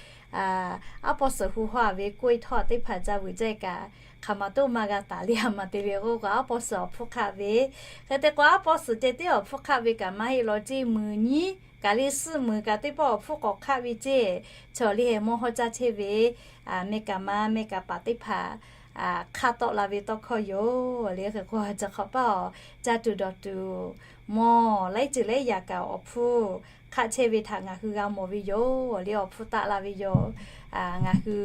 aˉ pawˇ suhˍ hu hawˇ a ve k'oˆ e htawˇ teˇ hpaˍ ca vuiˬ jaˇ e kaꞈ hk'aˬ ma toˆ maˇ g'a taˍ le a ma te ve k'o k'o aˉ pawˇ suhˍ awˬ hpfuhˇ hk'aˆ ve hk'e te k'o aˉ pawˇ suhˍ ceh tiˉ awˬ hpfuhˇ hk'aˆ ve kaꞈ maˇ heˆ law ceˇ. Mui nyiˉ kaꞈ le suhˆ mui kaꞈ teˇ pawˆ awˬ hpfuhˇ k'awꞈ hk'aˆ ve ceˇ. Chaw le mawˇ hawˇ caˇ chehˇ ve meh kaꞈ ma meh kaꞈ paˍ teˇ hpaˍ hk'aˆ tawˆ la ve tawˇ hkawˇ yoˬ. Le hk'e k'o chi hk'awꞈ paˇ awˬ caˇ tuˬ dawˬ tuˬ mawˇ laiˉ ceuˬ laiˉ yaꞈ kaꞈ awˬ hpfuhˇ hk'aˆ chehˇ ve htaꞈ ngaˬ hui g'a mawˬ ve yoˬ. Le awˬ hpfuhˇ taˆ la ve yoˬ. Ngaˬ hui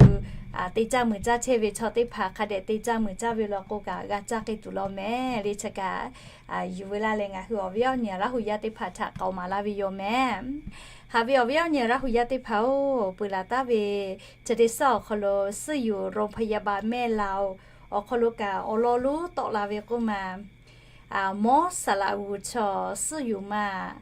te caˇ mui caˇ chehˇ ve chaw teˇ hpaˍ hk'a dehꞈ te caˇ mui caˇ ve law k'o kaꞈ g'a caˇ k'ai tuˬ law mehˍ. Le chi kaꞈ yuˬ veu laˇ leh ngaˬ hui awˬ viˉ awˬ nyi Laˇ hu yaˇ teˇ hpaˍ htaꞈ k'aoˍ maˍ laˇ ve yoˬ mehˍ. Haꞈ ve awˬ viˉ awˬ nyi Laˇ hu yaˇ teˇ hpaˍ-oˬ, peuˬ laˬ taˍ ve chi teˇ suhˉ awˬ hk'aw lo ซื่ออยู่โรงพยาบาลแม่ลาว awˬ hk'aw lo kaꞈ awˬ lawn lonˉ tawˆ la ve k'oˆ ma, mawˇ saˍ laꞈ g'uˬ chaw ซื่ออยู่ maˇ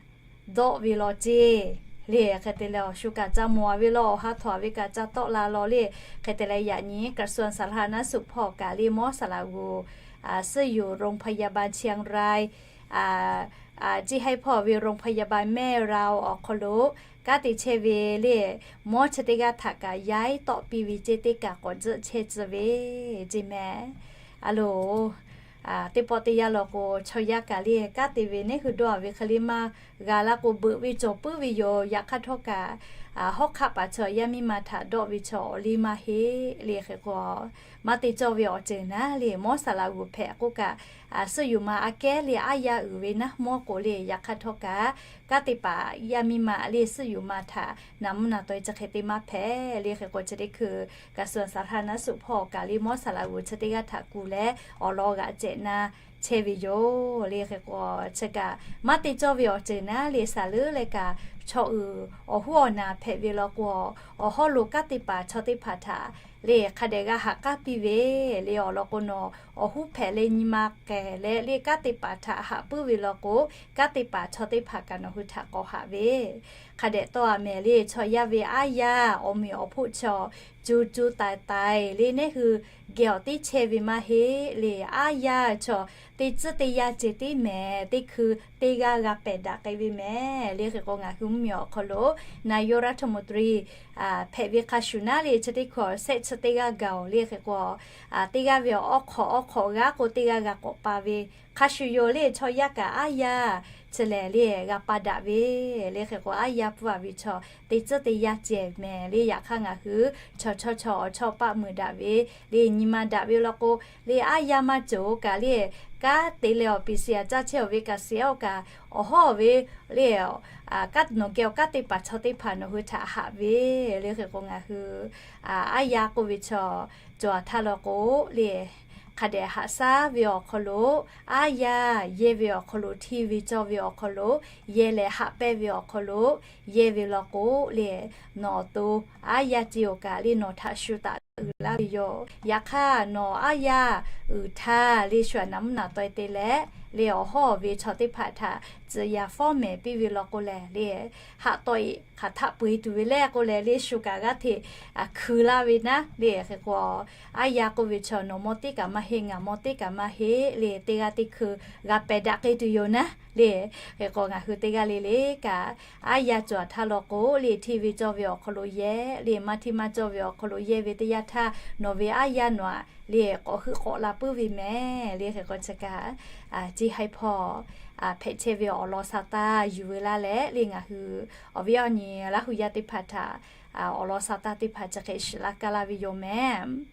dawˆ ve law ceˇ. Le hk'e te leh awˬ shu kaꞈ ca mawˬ a ve law awˬ ha htawnˍ a ve kaꞈ ca tawˆ la law le. Hk'e te leh yaꞈ nyi กระทรวงสาธารณสุข hpawˇ kaꞈ le mawˇ saˍ laꞈ g'uˬ ซื่ออยู่โรงพยาบาลเชียงราย ceˇ haiˉ hpawˇ ve โรงพยาบาลแม่ลาว awˬ hk'aw lo kanˉ te chehˇ ve le mawˇ chi teˇ g'aˇ htaꞈ kaꞈ yaiˉ tawˆ piˇ ve ceˇ teˇ kaꞈ k'awꞈ tzuhˆ chehˇ tcuh ve ceˇ mehˍ. A loˬ, teˇ pawˆ teˇ yanˇ law k'o chaw yaˇ kaꞈ le kanˉ te ve neˉ hui dawˇ a ve hk'e le maˇ g'a laˇ k'o beuꞈ ve cawˬ puiˉ ve yoˬ. Yaꞈ hk'aˇ htawˇ kaꞈ hawˉ hk'aˆ paˍ chaw yaˇ miˇ ma htaꞈ dawˆ ve chaw awˬ liˇ maˇ heˆ le. Hk'e k'o, maˇ te cawˇ ve awˬ ceuˬ naˉ le, mawˇ saˍ laꞈ g'uˬ hpehꞈ k'oˆ kaꞈ, suhˆ yuˬ ma aꞈ kehˉ le aˉ yaˇ uiˍ ve naˉ mawˇ k'o le, yaꞈ hk'aˇ htawˇ kaꞈ, kanˉ te paˍ yaˇ miˇ ma le suhˆ yuˬ ma htaꞈ naˍ mvuhˇ naˍ taweh chi hk'e te maˇ hpehꞈ le. Hk'e k'o, chi teˇ hkui กระทรวงสาธารณสุข hpawˇ kaꞈ le mawˇ saˍ laꞈ g'uˬ chi teˇ g'aˇ htaꞈ kuˬ leh awˬ lawn g'aꞈ cehˬ na chehˇ ve yoˬ le. Hk'e k'o, chi kaꞈ maˇ te cawˇ ve awˬ ceuˬ naˉ le, saˍ leuˉ leh kaꞈ chaw uiˍ awˬ huˉ awˬ naˍ hpehꞈ ve law k'o, awˬ hawˉ lo kanˉ te paˍ chaw teˇ hpaˍ htaꞈ le hk'a dehꞈ g'a haꞈ k'aˉ piˇ ve le. Awˬ lawn k'o, nawˬ awˬ huˉ hpehꞈ leh nyi ma k'ehˬ leh le kanˉ te paˍ htaꞈ haꞈ puiˉ ve law k'o, kanˉ te paˍ chaw teˇ hpaˍ kaꞈ nawˬ hui htaꞈ k'awꞈ haꞈ ve hk'a dehꞈ tawˇ a mehˍ le. Chaw yaˇ ve aˉ yaˇ awˬ meꞈ awˬ hpoˆ chaw co co taiˍ taiˍ le neˉ hui geh awˬ tiˉ chehˇ ve maˇ heˆ le. Aˉ yaˇ chaw teˇ tcuhˉ teˇ yanˇ ceh tiˉ mehˍ, teˇ hkui teˇ g'aˇ g'a pehˬ daꞈ k'ai ve mehˍ le. Hk'e k'o, ngaˬ hui mvuhˇmiˬ awˬ hk'aw lo นายกรัฐมนตรี hpehꞈ ve hk'a shuˍ naˉ le, chi teˇ hkui awˬ shehˆ chi teˇ g'aˇ gaˬ oˬ le. Hk'e k'o, teˇ g'aˇ ve awˬ awˉ hk'awꞈ awˉ hk'awꞈ g'aˇ k'o teˇ g'aˇ g'a k'awꞈ pa ve hk'a shuˍ yoˬ le. Chaw yaˇ kaꞈ aˉ yaˇ chi lehˬ le g'a pa daꞈ ve le. Hk'e k'o, aˉ yaˇ pfuhˇ a ve chaw teˇ tcuhˉ teˇ yanˇ ceh mehˍ le. Yaꞈ hk'aˇ ngaˬ hui chaw chawˇ chaw awˬ chawˇ paˆ meuˬ daꞈ ve le, nyi ma daꞈ ve law k'o le, aˉ yaˇ maˇ cawˬ kaꞈ le, kanˉ te leh awˬ piˍ siˍ aꞈ caˇ chehˇ awˬ ve kaꞈ siˍ aˉ kaꞈ awˬ hawˉ ve le, nawˬ geh awˬ kanˉ te paˍ chaw teˇ hpaˍ nawˬ hui htaꞈ haꞈ ve le. Hk'e k'o, ngaˬ hui aˉ yaˇ k'oˆ ve chaw cawˬ a htaˇ law k'o le, hk'a dehꞈ haꞈ shaˉ ve awˬ hk'aw lo aˉ yaˇ yehˇ ve awˬ hk'aw lo, hteˇ ve cawˇ ve awˬ hk'aw lo yehˇ leh, haꞈ pehnˇ ve awˬ hk'aw lo yehˇ ve law k'o le, nawˬ awˬ to aˉ yaˇ ce awˬ kaꞈ le nawˬ htaꞈ shu taˍ uiˍ laˇ ve yoˬ. Yaꞈ hk'aˇ nawˬ aˉ yaˇ uiˍ htaˇ le shu aꞈ naˍ mvuhˇ naˍ taweh te leh le awˬ hawˉ awˬ ve chaw teˇ hpaˍ htaꞈ tcuh yaꞈ fawˉ mehˍ piˇ ve law k'o lehˬ le, haꞈ tawˆ e hk'aˬ htaˆ peu e tuˬ ve le k'o lehˬ le, shu kaꞈ g'aˇ hteꞈ hkui laˇ ve naˉ le. Hk'e k'o, aˉ yaˇ k'oˆ ve chaw nawˬ mawˇ teˇ kaꞈ maˇ heˆ, ngaˬ mawˇ teˇ kaꞈ maˇ heˆ le, teˇ g'aˇ teˇ hkui g'a pehˬ daꞈ k'ai tuˬ yoˬ naˉ le. Hk'e k'o, ngaˬ hui teˇ g'aˇ le le kaꞈ aˉ yaˇ cawˬ a htaˇ law k'o le, hteˇ ve cawˇ ve awˬ hk'aw lo yehˇ le, maˇ hteˇ maˇ cawˇ ve awˬ hk'aw lo yehˇ ve teˇ yanˇ htaˇ nawˬ ve aˉ yaˇ nawˬ aꞈ le k'awꞈ heuˆ k'awꞈ la puiˉ ve mehˍ le. Hk'e k'o, chi kaꞈ ciˇ haiˉ hpawˇ hpehꞈ chehˇ ve awˬ lawn sa taˇ yuˬ ve laˇ leh le, ngaˬ hui awˬ viˉ awˬ nyi Laˇ hu yaˇ teˇ hpaˍ htaꞈ awˬ lawn sa taˇ teˇ hpaˍ chi hk'e shiˍ laˇ kaˇ laˇ ve yoˬ mehˍ.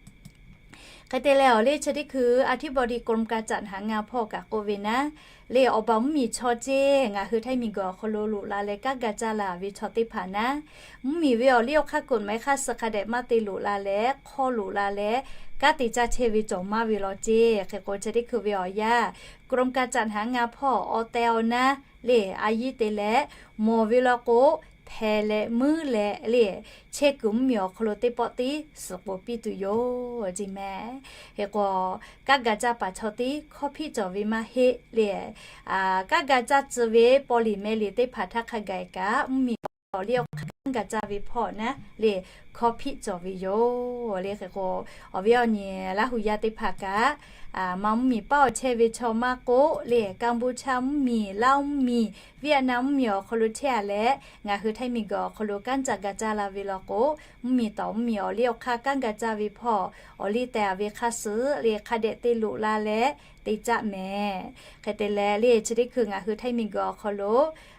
Hk'e te leh awˬ le chi teˇ hkui อธิบดีกรมการจัดหางาน hpawˇ kaꞈ k'oˆ ve naˉ le, awˬ baˬ mvuhˇmiˬ chaw ceˇ ngaˬ hui Htaiˇ miˬguiˬ awˬ hk'aw lo loꞈ la leh kanˉ ga caˇ la ve chaw teˇ hpaˍ naˉ, mvuhˇmiˬ ve awˬ liˇ awˬ hk'aˇ กฎหมาย hk'aˇ suh hk'a dehꞈ maˇ te loꞈ la leh hk'awˇ loꞈ la leh kanˉ te caˇ chehˇ ve cawˬ maˇ ve law ceˇ. Hk'e k'o, chi teˇ hkui ve awˬ yanˇ กรมการจัดหางาน hpawˇ awˬ tehˬ awˬ naˉ le a yiˇ te leh mawˬ ve law k'o, hpehꞈ leh meuˉ leh le, chehˇ kuiˬ mvuhˇmiˬ awˬ hk'aw lo teˇ pawˆ tiˉ suhˍ k'oˍ piˇ tuˬ yoˬ ceˇ mehˍ. Hk'e k'o, kanˉ ga caˇ paˍ chaw tiˉ hkawˇ hpiˆ cawˬ ve maˇ heˆ le, kanˉ ga caˇ tcuh ve paw liˍ meh liˍ teˇ hpaˍ htaˇ hk'a gaˬ kaꞈ mvuhˇmiˬ awˬ liˇ awˬ hk'aˇ kanˉ ga caˇ ve hpawˇ naˉ le, hkawˇ hpiˆ cawˬ ve yoˬ le. Hk'e k'o, awˬ viˉ awˬ nyi Laˇ hu yaˇ teˇ hpaˍ kaꞈ, Manˇ mvuhˇmiˬ paˇ awˬ chehˇ ve chaw maˇ k'oˆ le, Kaˍbuˍchaˇ mvuhˇmiˬ, Laˇ mvuhˇmiˬ, Vietnam mvuhˇmiˬ awˬ hk'aw lo chehˇ a leh ngaˬ hui Htaiˇ miˬguiˬ awˬ hk'aw lo kanˉ caˇ ga caˇ la ve law k'o, mvuhˇmiˬ tawˍ mvuhˇmiˬ awˬ liˇ awˬ hk'aˇ kanˉ ga caˇ ve hpawˇ awˬ liˇ tehˬ a ve hk'aˇ suh le hk'a dehꞈ te loꞈ la leh te caˇ mehˍ. Hk'e te leh le chi teˇ hkui ngaˬ hui Htaiˇ miˬguiˬ awˬ hk'aw lo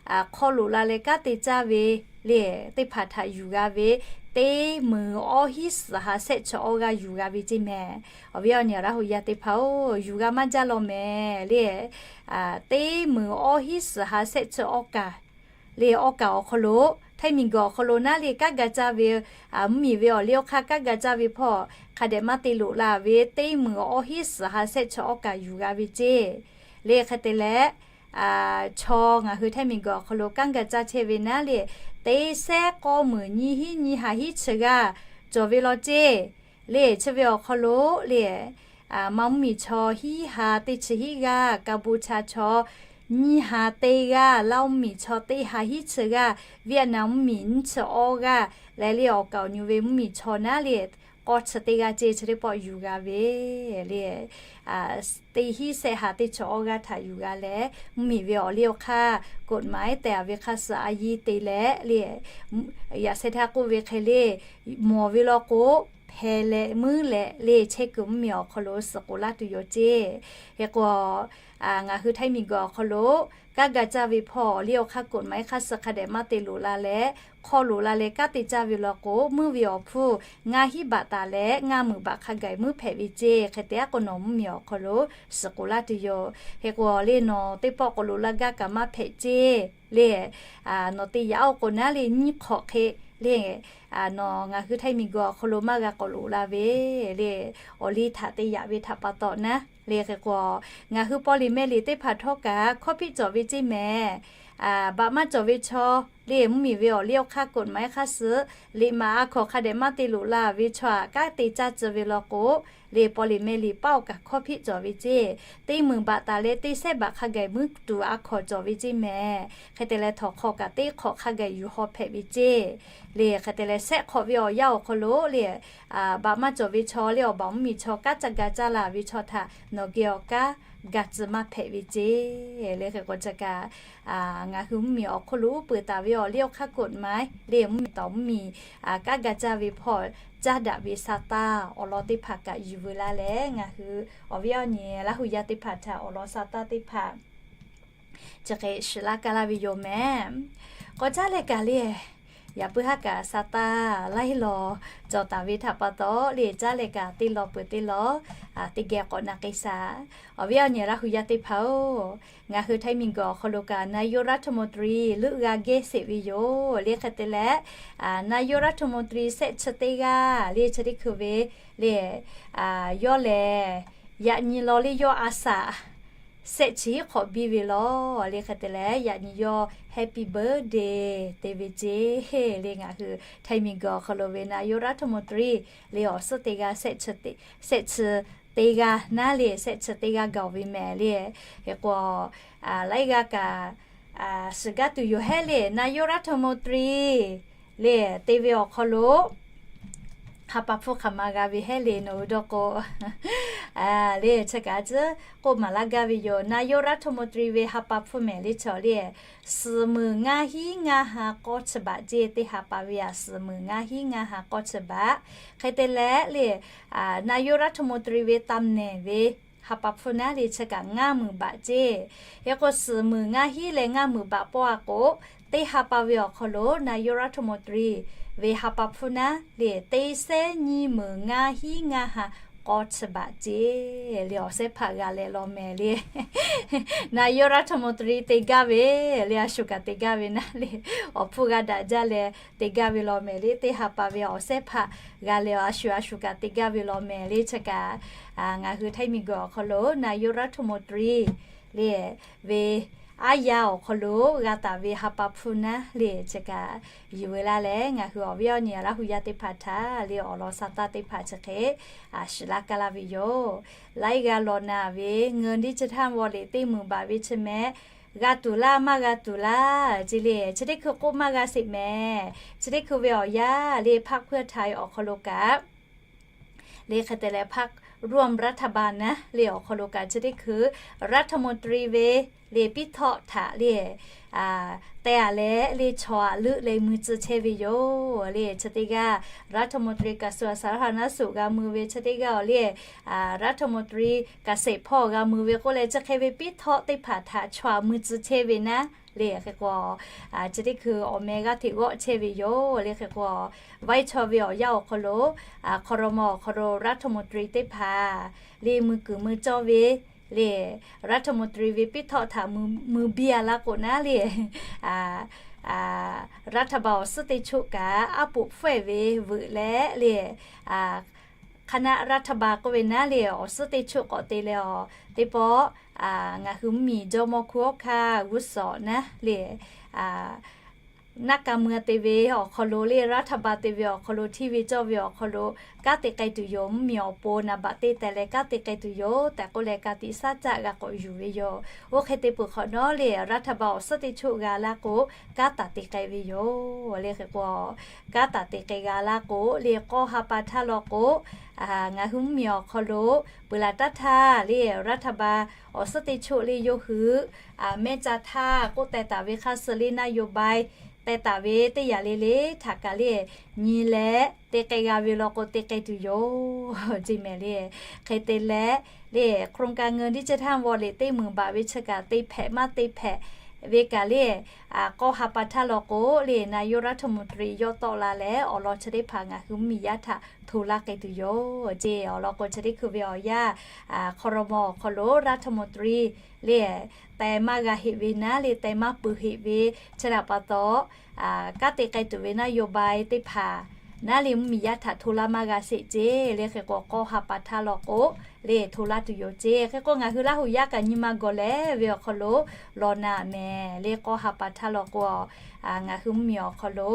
hk'awˇ loꞈ la leh kanˉ te caˇ ve le teˇ hpaˍ htaꞈ yuˬ g'a ve teˇ meunˍ awˇ hiˉ suhˍ ha shehˆ chi awˇ g'aˇ yuˬ g'a ve ceˇ mehˍ. Awˬ viˉ awˬ nyi Laˇ hu yaˇ teˇ hpaˍ-oˬ, yuˬ g'a maˇ jaˇ law mehˍ le. Teˇ meunˍ awˇ hiˉ suhˍ ha shehˆ chi awˇ kaˍ le awˇ kaˍ awˬ hk'aw lo, Htaiˇ miˬguiˬ awˬ hk'aw lo naˉ le kanˉ ga caˇ ve, mvuhˇmiˬ ve awˬ liˇ awˬ hk'aˇ kanˉ ga caˇ ve hpawˇ hk'a dehꞈ maˇ te loꞈ la ve teˇ meunˍ awˇ hiˉ suhˍ ha shehˆ chi awˇ kaˍ yuˬ g'a ve ceˇ. Le hk'e te leh, chaw ngaˬ hui Htaiˇ miˬguiˬ awˬ hk'aw lo kanˉ ga caˇ chehˇ ve naˉ le, teˇ sehˉ k'awˇ meunˍ nyiˇ hiˉ nyiˇ ha hiˉ chi g'aˇ cawˬ ve law ceˇ. Le chi ve awˬ hk'aw lo le, Manˇ mvuhˇmiˬ chaw hiˉ ha teˇ chi hiˉ g'aˇ, Kaˍbuˍchaˇ chaw nyiˇ ha teˇ g'aˇ, Laˇ mvuhˇmiˬ chaw teˇ ha hiˉ chi g'aˇ, Vietnam mvuhˇmiˬ nyiˇ chi awˇ g'aˇ leh le awˬ kaˍ awˬ nyu ve mvuhˇmiˬ chaw naˉ le k'awˇ chi teˇ g'aˇ ceˇ chi teˇ pawˆ yuˬ g'a ve le. Teˇ hiˉ sehˆ ha teˇ chi awˇ g'aˇ htaꞈ yuˬ g'a leh, mvuhˇmiˬ ve awˬ liˇ awˬ hk'aˇ กฎหมาย tehˬ a ve hk'aˇ suh a yiˇ te leh le, yaꞈ sheh htaˇ k'oˆ ve hk'e le, mawˬ ve law k'o, hpehꞈ leh meuˉ leh le chehˇ kuiˬ mvuhˇmiˬ awˬ hk'aw lo suhˍ k'oˍ laˇ tuˬ yoˬ ceˇ. Hk'e k'o, ngaˬ hui Htaiˇ miˬguiˬ awˬ hk'aw lo kanˉ ga caˇ ve hpawˇ awˬ liˇ awˬ hk'aˇ กฎหมาย hk'aˇ suh hk'a dehꞈ maˇ te loꞈ la leh, hk'aw loꞈ la leh kanˉ te caˇ ve law k'o, mvuhˇ ve awˬ hpfuhˇ ngaˇ hinˉ baꞈ taˍ leh ngaˇ meunˍ baꞈ hk'a gaˬ muiˉ hpehꞈ ve ceˇ. Hk'e te aˉ k'o nawˬ mvuhˇmiˬ awˬ hk'aw lo suhˍ k'oˍ laˇ tuˬ yoˬ. Hk'e k'o le nawˬ teˇ pawˆ k'awꞈ loꞈ la gaˇ kaꞈ maˇ hpehꞈ ceˇ le. Nawˬ te yaꞈ oˇ k'o naˉ le nyiˇ hk'awꞈ hk'e le nawˬ ngaˬ hui Htaiˇ miˬguiˬ awˬ hk'aw lo maˇ g'a k'awꞈ loꞈ la ve le. Awˬ liˇ htaꞈ te yaꞈ ve htaꞈ pa taw naˉ le hk'e k'o, ngaˬ hui paw liꞈ meh liꞈ teˇ hpaˍ htawˇ kaꞈ hkawˇ hpiˆ cawˬ ve ceˇ mehˍ. Baꞈ maˇ cawˬ ve chaw le mvuhˇmiˬ ve awˬ liˇ awˬ hk'aˇ กฎหมาย hk'aˇ suh liꞈ maˍ a hkawnˍ hk'a dehꞈ maˇ te loꞈ la ve chaw aꞈ kanˉ te caˇ tcuh ve law k'o, le paw liꞈ meh liꞈ paˉ awˬ kaꞈ hkawˇ hpiˆ cawˬ ve ceˇ. Teˇ meunˍ baꞈ taˍ leh teˇ sehˉ baꞈ hk'a gaˬ muiˉ tuˬ a hkawnˍ cawˬ ve ceˇ mehˍ. Hk'e te leh htawnˍ hk'awꞈ kaꞈ teˇ hk'awꞈ hk'a gaˬ yuˬ haw hpehꞈ ve ceˇ. Le hk'e te leh sehˆ hk'awꞈ ve awˬ yanˇ awˬ hk'aw lo le baꞈ maˇ cawˬ ve chaw le awˬ baˬ mvuhˇmiˬ chaw kanˉ ca ga caˇ la ve chaw htaꞈ nawˬ geh awˬ kanˉ ga tcuh maˇ hpehꞈ ve ceˇ. Le hk'e k'o chi kaꞈ ngaˬ hui mvuhˇmiˬ awˬ hk'oˆ lo uˉ peunˍ taˍ ve awˬ liˇ awˬ hk'aˇ กฎหมาย le mvuhˇmiˬ tawˍ mvuhˇmiˬ kanˉ ga caˇ ve hpawˇ caˇ daꞈ ve sa taˇ awˬ lawn teˇ hpaˍ kaꞈ yuˬ veu laˇ leh ngaˬ hui awˬ viˉ awˬ nyi Laˇ hu yaˇ teˇ hpaˍ htaꞈ awˬ lawn sa taˇ teˇ hpaˍ chi hk'e shiˍ laˇ kaˇ laˇ ve yoˬ mehˍ. K'awꞈ caˉ leh kaꞈ le, yaꞈ puiˉ haˉ kaꞈ sa taˇ laiˉ law cawˬ taˍ ve htaꞈ pa taw le caˉ leh kaꞈ teˇ law peuˬ teˇ law teˇ geh k'awꞈ na k'ai shaˍ. Awˬ viˉ awˬ nyi Laˇ hu yaˇ teˇ hpaˍ-oˬ, ngaˬ hui Htaiˇ miˬguiˬ awˬ hk'aw lo kaꞈ นายกรัฐมนตรี leuˆ g'a gehˇ sheˍ ve yoˬ. Le hk'e te leh นายกรัฐมนตรี shehˆ chi teˇ g'aˇ le chi teˇ hkui ve le yawˇ lehˬ yaꞈ nyi law le yawˇ a shaꞈ shehˆ chi hiˉ hk'awꞈ biˇ ve law. Le hk'e te leh yaꞈ nyi yawˇ happy birthday te ve ceˇ. Le ngaˬ hui Htaiˇ miˬguiˬ awˬ hk'aw lo ve นายกรัฐมนตรี le awˬ suhˉ teˇ g'aˇ shehˆ chi teˇ g'aˇ naˉ le shehˆ chi teˇ g'aˇ gaˬ ve mehˍ le. Hk'e k'o laiˉ g'aˇ kaꞈ shiˍ gaˇ tuˬ yoˬ hehˉ le นายกรัฐมนตรี le te ve awˬ hk'aw lo ha pa hpfuhˇ hk'aˬ ma g'a ve hehˉ le nawˬ hui dawˇ k'o le chi kaꞈ tcuhˉ k'oˆ maˍ laˇ gaˇ ve yoˬ. นายกรัฐมนตรี ve ha pa hpfuhˇ mehˍ le chaw le suhˍ meunˍ ngaˇ hinˉ ngaˇ ha k'awˇ chi baꞈ ceˇ. Teˇ ha pa ve aꞈ suhˍ meunˍ ngaˇ hinˉ ngaˇ ha k'awˇ chi baꞈ. Hk'e te leh le นายกรัฐมนตรี ve ตำแหน่ง ve ha pa hpfuhˇ naˉ le chi kaꞈ ngaˇ meunˍ baꞈ ceˇ. Hk'e k'o suhˍ meunˍ ngaˇ hinˉ leh ngaˇ meunˍ baꞈ pawˆ a k'o, teˇ ha pa ve awˬ hk'aw lo นายกรัฐมนตรี ve ha pa hpfuhˇ naˉ le teˇ sehˉ nyiˇ meunˍ ngaˇ hinˉ ngaˇ ha k'awˇ chi baꞈ ceˇ. Le awˬ sehˉ hpaꞈ g'a leh law mehˍ le นายกรัฐมนตรี te gaˇ ve le a shu kaꞈ te gaˇ ve naˉ le awˬ hpfuhˇ g'a daꞈ jaˇ leh te gaˇ ve law mehˍ le. Teˇ ha pa ve awˬ sehˉ hpaꞈ g'a leh a shu a shu kaꞈ te gaˇ ve law mehˍ le chi kaꞈ ngaˬ hui Htaiˇ miˬguiˬ awˬ hk'aw lo นายกรัฐมนตรี le ve aˉ yaˇ awˬ hk'aw lo g'a taˍ ve ha pa hpfuhˇ naˉ le chi kaꞈ yuˬ veu laˇ leh ngaˬ hui awˬ viˉ awˬ nyi Laˇ hu yaˇ teˇ hpaˍ htaꞈ le awˬ lawn sa taˇ teˇ hpaˍ chi hk'e shiˍ laˇ kaˇ laˇ ve yoˬ. Laiˉ g'aˇ law na ve เงินดิจิทัลวอลเล็ต teˇ meunˍ baꞈ ve chi mehˍ g'a tuˬ laˇ maˇ g'a tuˬ laˇ ce le chi teˇ hkui k'oˆ maˇ g'a sheˍ mehˍ. Chi teˇ hkui ve awˬ yanˇ le พรรคเพื่อไทย awˬ hk'aw lo kaꞈ le hk'e te leh พรรคร่วมรัฐบาล naˉ le awˬ hk'aw lo kaꞈ chi teˇ hkui รัฐมนตรี ve le piˉ htawˆ htaꞈ le te a leh le chaw aꞈ leuˆ leh mui tcuh chehˇ ve yoˬ. Le chi teˇ g'aˇ รัฐมนตรี กระทรวงสาธารณสุข g'a mui ve chi teˇ g'aˇ awˬ le รัฐมนตรี เกษตร hpawˇ g'a mui ve k'oˆ leh chi hk'e ve piˉ htawˆ teˇ hpaˍ htaꞈ chaw aꞈ mui tcuh chehˇ ve naˉ le hk'e k'o chi teˇ hkui awˬ meh g'aˇ hteꞈ g'awˆ chehˇ ve yoˬ. Le hk'e k'o ไว้ chaw ve awˬ yanˇ awˬ hk'aw lo ครม. awˬ hk'aw lo รัฐมนตรี teˇ hpaˍ le mui kuiˬ mui cawˇ ve le รัฐมนตรี ve piˉ htawˆ htaꞈ mui biˇ a laˇ k'o naˉ le รัฐบาล awˬ suhˉ teˇ choˆ kaꞈ aˉ poꞈ hpfuhˇ-ehˍ ve veuꞈ leh le คณะรัฐบาล k'oˆ ve naˉ le awˬ suhˉ teˇ choˆ k'awꞈ te leh awˬ teˇ pawˆ ngaˬ hui mvuhˇmiˬ jawˇmawˇ hkunˉ hawˉ hkanˇ g'uˇ suhˍ naˉ le naˆ ka mui te ve awˬ hk'aw lo le รัฐบาล te ve awˬ hk'aw lo hteˇ ve cawˇ ve awˬ hk'aw lo kanˉ te k'ai tuˬ yoˬ. Mvuhˇmiˬ awˬ pon naˍ baꞈ te tehˬ leh kanˉ te k'ai tuˬ yoˬ tehꞈ k'oˆ leh ka tiꞈ shaˉ caˆ g'a k'awꞈ yuˬ ve yoˬ. Oˇ hk'e te peuˬ hk'awꞈ nawˉ le รัฐบาล awˬ suhˉ teˇ choˆ g'a laˇ k'o kanˉ taˍ te k'ai ve yoˬ. Le hk'e k'o kanˉ taˍ te k'ai g'a laˇ k'o le k'awˇ ha pa htaˇ law k'o ngaˬ hui mvuhˇmiˬ awˬ hk'aw lo peuˬ laˬ taˇ htaˇ le รัฐบาล awˬ suhˉ teˇ choˆ le yawˇ hui mehˇ ca htaˇ k'oˆ teh taˍ ve hk'aˇ suh le นโยบาย teh taˍ ve teˇ yanˇ le le htaꞈ kaꞈ le nyi leh te k'ai g'a ve law k'o te k'ai tuˬ yoˬ ce mehˍ le. Hk'e te leh le โครงการเงินดิจิทัลวอลเล็ต teˇ meunˍ baꞈ ve chi kaꞈ te hpehꞈ maˇ te hpehꞈ ve kaꞈ le, k'awˇ ha pa htaˇ law k'o le, นายกรัฐมนตรี yawˇ tawˆ la leh awˬ lawn chi teˇ hpaˍ ngaˬ hui mvuhˇmiˬ yaˇ htaꞈ hto laˇ k'ai tuˬ yoˬ ceˇ. Awˬ lawn k'o, chi teˇ hkui ve awˬ yanˇ, ครม. awˬ hk'aw lo รัฐมนตรี le, teh maˇ g'a heꞈ ve naˉ le, teh maˇ peuˬ heꞈ ve, chi htaꞈ pa taw, kanˉ te k'ai tuˬ ve นโยบาย teˇ hpaˍ naˉ le mvuhˇmiˬ yaˇ htaꞈ hto laˇ maˇ g'a sheˍ ceˇ. Le hk'e k'o, k'awˇ ha pa htaˇ law k'o le, hto laˇ tuˬ yoˬ ceˇ. Hk'e k'o, ngaˬ hui Laˇ huˍ yaˇ kaꞈ nyi ma gawˬ leh ve awˬ hk'aw lo law na mehˍ. Le k'awˇ ha pa htaˇ law k'o, ngaˬ hui mvuhˇmiˬ awˬ hk'aw lo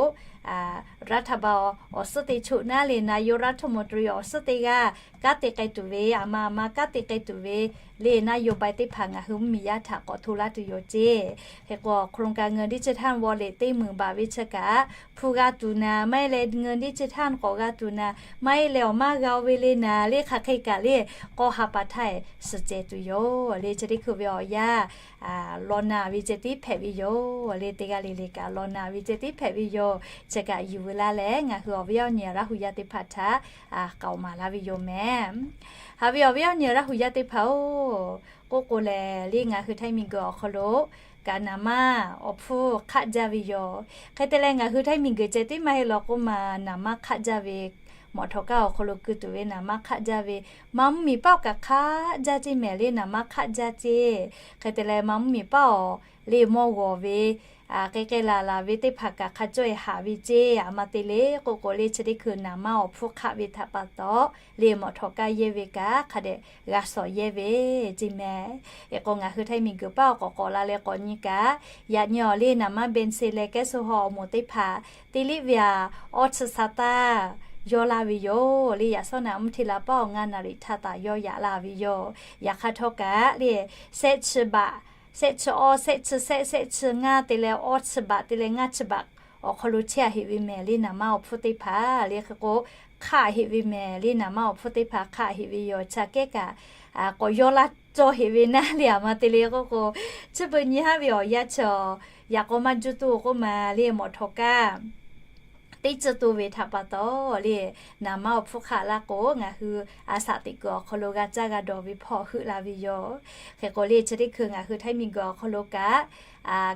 รัฐบาล awˬ suhˉ teˇ choˆ naˉ le, นายกรัฐมนตรี awˬ suhˉ teˇ g'aˇ kanˉ te k'ai tuˬ ve, aˬ ma aˬ ma kanˉ te k'ai tuˬ ve le, นโยบาย teˇ hpaˍ ngaˬ hui mvuhˇmiˬ yaˇ htaꞈ k'awꞈ hto laˇ tuˬ yoˬ ceˇ. Hk'e k'o, โครงการเงินดิจิทัลวอลเล็ต teˇ meunˍ baˬ ve chi kaꞈ, hpu g'a tuˬ naˍ, maˇ heˆ leh เงินดิจิทัล k'awꞈ g'a tuˬ naˍ, maˇ heˆ leh awˬ maˇ g'a-o ve le naˍ le, hk'aˬ hk'e kaꞈ le, k'awˇ ha pa htaˇ suhˍ cehˬ tuˬ yoˬ. Le chi teˇ hkui ve awˬ yanˇ, law na ve ceh tiˉ hpehꞈ ve yoˬ. Le teˇ g'aˇ le le kaꞈ law na ve ceh tiˉ hpehꞈ ve yoˬ. Chi kaꞈ yuˬ veu laˇ leh, ngaˬ hui awˬ viˉ awˬ nyi Laˇ huˍ yaˇ teˇ hpaˍ htaꞈ k'aoˍ maˍ laˇ ve yoˬ mehˍ. Haꞈ ve awˬ viˉ awˬ nyi Laˇ huˍ yaˇ teˇ hpaˍ-oˬ, k'oˆ k'o lehˬ, le ngaˬ hui htaiˇ miˬguiˬ awˬ hk'aw lo kaꞈ naˍ manˇ awˬ hpfuhˇ hk'aˆ jaˇ ve yoˬ. Hk'e te leh, ngaˬ hui htaiˇ miˬguiˬ ceh tiˉ maˇ heˆ law k'oˆ ma, naˍ manˇ hk'aˆ jaˇ ve, mawꞈ htawꞈ kaˇ awˬ hk'aw lo keu tuˬ ve naˍ manˇ hk'aˆ jaˇ ve, ma mvuhˇmiˬ paˉ-oˬ kaꞈ hk'aˆ jaˇ ceˇ mehˍ le, naˍ manˇ hk'aˆ jaˇ ceˇ. Hk'e te leh, ma mvuhˇmiˬ paˉ-oˬ le mawˇ g'awˬ ve, k'ai k'ai laˬ laˬ ve teˇ hpaˍ kaꞈ hk'a cawˇ-e haꞈ ve ceˇ. Aˬ ma te le k'oˆ k'o, le chi teˇ hkui naˍ manˇ awˬ hpfuhˇ hk'aˆ ve htaꞈ pa taw, le mawꞈ htawꞈ kaˇ yehˇ ve kaꞈ hk'a dehꞈ g'a shawˍ yehˇ ve ceˇ mehˍ. Hk'e k'o, ngaˬ hui htaiˇ miˬguiˬ paˉ awˬ k'awꞈ k'awꞈ la leh k'awꞈ nyi kaꞈ, yaꞈ nyi awˬ le naˍ manˇ เบนซิน leh แก๊สโซฮอล์ awˬ moˍ teˇ hpaˍ te liˇ ve aꞈ, awˇ chi sa taˇ yawˇ laˇ ve yoˬ. Le yaꞈ shawˉ naˍ mvuhˇ hteˇ la paˉ awˬ ngaˇ naˍ riˍ htaˇ taˍ yawˇ yaꞈ la ve yoˬ. Yaꞈ hk'aˇ htawˇ kaꞈ le, sehˆ chi baꞈ, sehˆ chi awˇ, sehˆ chi sehˆ, sehˆ chi ngaˇ te leh awˇ chi baꞈ te leh ngaˇ chi baꞈ awˬ hk'aw lo chehˇ-a heꞈ ve mehˍ le naˍ manˇ awˬ hpfuhˇ teˇ hpaˍ. Le hk'e k'o, hk'aˆ heꞈ ve mehˍ le naˍ manˇ awˬ hpfuhˇ teˇ hpaˍ hk'aˆ heꞈ ve yoˬ. Chi aꞈ kehˉ kaꞈ k'awꞈ yawˇ laˇ cawˇ heꞈ ve naˉ le. Aˬ ma te le k'oˆ k'o, chi beuꞈ nyi haˉ ve awˬ yanˇ chi awˬ, yaꞈ k'aw maˇ juˇ tuˬ k'oˆ ma le, mawꞈ htawꞈ kaˇ teˇ ceuˬ to ve htaꞈ pa taw le, naˍ manˇ awˬ hpfuhˇ hk'aˆ laˇ k'o, ngaˬ hui a shaꞈ teꞈ kuiˬ awˬ hk'aw lo g'a caˇ g'a dawˬ ve hpawˇ heuˆ la ve yoˬ. Hk'e k'o, le chi teˇ hkui ngaˬ hui htaiˇ miˬguiˬ awˬ hk'aw lo kaꞈ,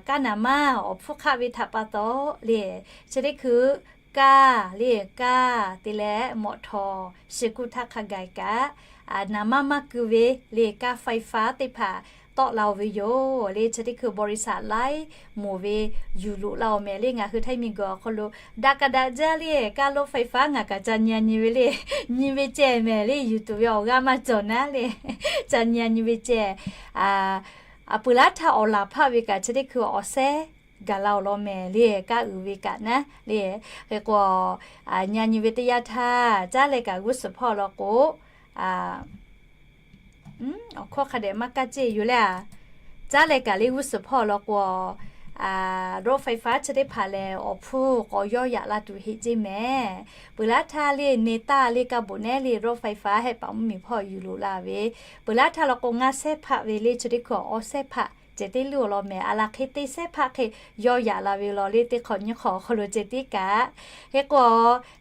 kaˇ naˍ manˇ awˬ hpfuhˇ hk'aˆ ve htaꞈ pa taw le, chi teˇ hkui kaˇ le, kaˇ te leh mawꞈ htawꞈ shi kuˇ htaˇ hk'a gaˬ kaꞈ, naˍ manˇ maˇ keu ve le, kaˇ ไฟฟ้า teˇ hpaˍ tawˆ la-o ve yoˬ. Le chi teˇ hkui บริษัท laiˉ moˍ ve yuˬ loꞈ la-o mehˍ le. Ngaˬ hui htaiˇ miˬguiˬ awˬ hk'aw lo daꞈ kaꞈ daꞈ jaˇ le, kaˇ รถไฟฟ้า ngaˬ kaꞈ ca nyi-a nyi ve le, nyi ve ceh mehˍ le, yuˬ tuˬ ve awˬ g'aˇ maˇ cawˬ naˉ le, ca nyi-a nyi ve ceh. Peuˬ laˉ htaˇ awˬ laˬ hpaˆ ve kaꞈ chi teˇ hkui awˬ sehˉ gaˬ la-o law mehˍ le, kaˇ uiˍ ve kaꞈ naˉ le. Hk'e k'o, nyi-a nyi ve teˇ yanˇ htaˇ caˉ leh kaꞈ g'uˇ suhˍ hpawˇ law k'o, awˬ hkawˇ hk'a dehꞈ maˇ kaˇ ceˇ yoˬ le. Caˉ leh kaꞈ le g'uˇ suhˍ hpawˇ law k'o, รถไฟฟ้า chi teˇ hpaˍ lehˬ awˬ hpfuhˇ k'awꞈ yawˇ yaꞈ la tuˬ heꞈ ceˇ mehˍ. Peuˬ laˉ htaˇ le เนต้า le kaˇ boꞈ nehˉ le รถไฟฟ้า hehˆ paˍ mvuhˇmiˬ hpawˇ yuˬ loꞈ la ve. Peuˬ laˇ htaˇ law k'o, ngaˇ sehˉ hpaˆ ve le chi teˇ hkui awˬ awˇ sehˉ hpaˆ ceh tiˉ luˇ-o law mehˍ. A laˬ hk'e teˇ sehˉ hpaˆ hk'e yawˇ yaꞈ la ve law le, teˇ hk'awꞈ nyiˇ hk'awꞈ awˬ hk'aw lo ceh tiˉ kaꞈ. Hk'e k'o,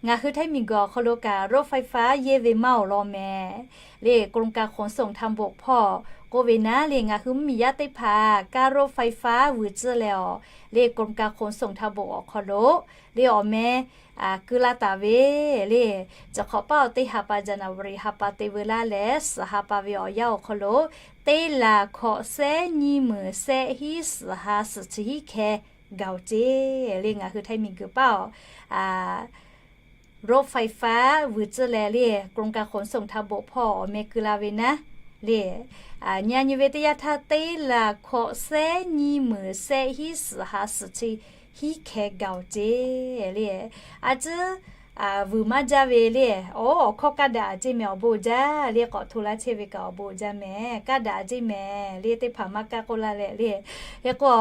ngaˬ hui htaiˇ miˬguiˬ awˬ hk'aw lo kaꞈ รถไฟฟ้า yehˇ ve maˇ-oˬ law mehˍ le, กรมการขนส่งทางบก hpawˇ k'oˆ ve naˉ le, ngaˬ hui mvuhˇmiˬ yaˇ teˇ hpaˍ kaˇ รถไฟฟ้า vuiˬ tcuhˇ leh-awˬ le, กรมการขนส่งทางบก awˬ hk'aw lo le awˬ meh keu la taˍ ve le, chi hk'awꞈ paˉ awˬ teˇ ha pa January ha pa te veu laˇ leh suhˍ ha pa ve awˬ yanˇ awˬ hk'aw lo, teˇ laˬ hkawꞈ sehˉ nyiˇ meunˍ sehˆ hiˉ suhˍ ha suhˍ chi hiˉ hkeh gaˬ-oˬ ceˇ le. Ngaˬ hui htaiˇ miˬguiˬ paˉ-oˬ, รถไฟฟ้า vuiˬ tcuhˇ leh le, กรมการขนส่งทางบก hpawˇ awˬ meh keu la ve naˉ le, nyi-a nyi ve teˇ yanˇ htaˇ teˇ laˬ hkawꞈ sehˉ nyiˇ meunˍ sehˆ hiˉ suhˍ ha suhˍ chi hiˉ hkeh gaˬ-oˬ ceˇ le. A ciˉ vuiˬ maˇ jaˇ ve le, awˬ hkawˇ kaˇ daꞈ-a ceˇ mehˍ, awˬ bon jaˇ le, k'awꞈ hto laˇ chehˇ ve kaꞈ awˬ bon jaˇ mehˍ, kaˇ daꞈ-a ceˇ mehˍ le, teˇ hpaˍ maˇ kaˇ k'oˆ laˇ leh le. Hk'e k'o,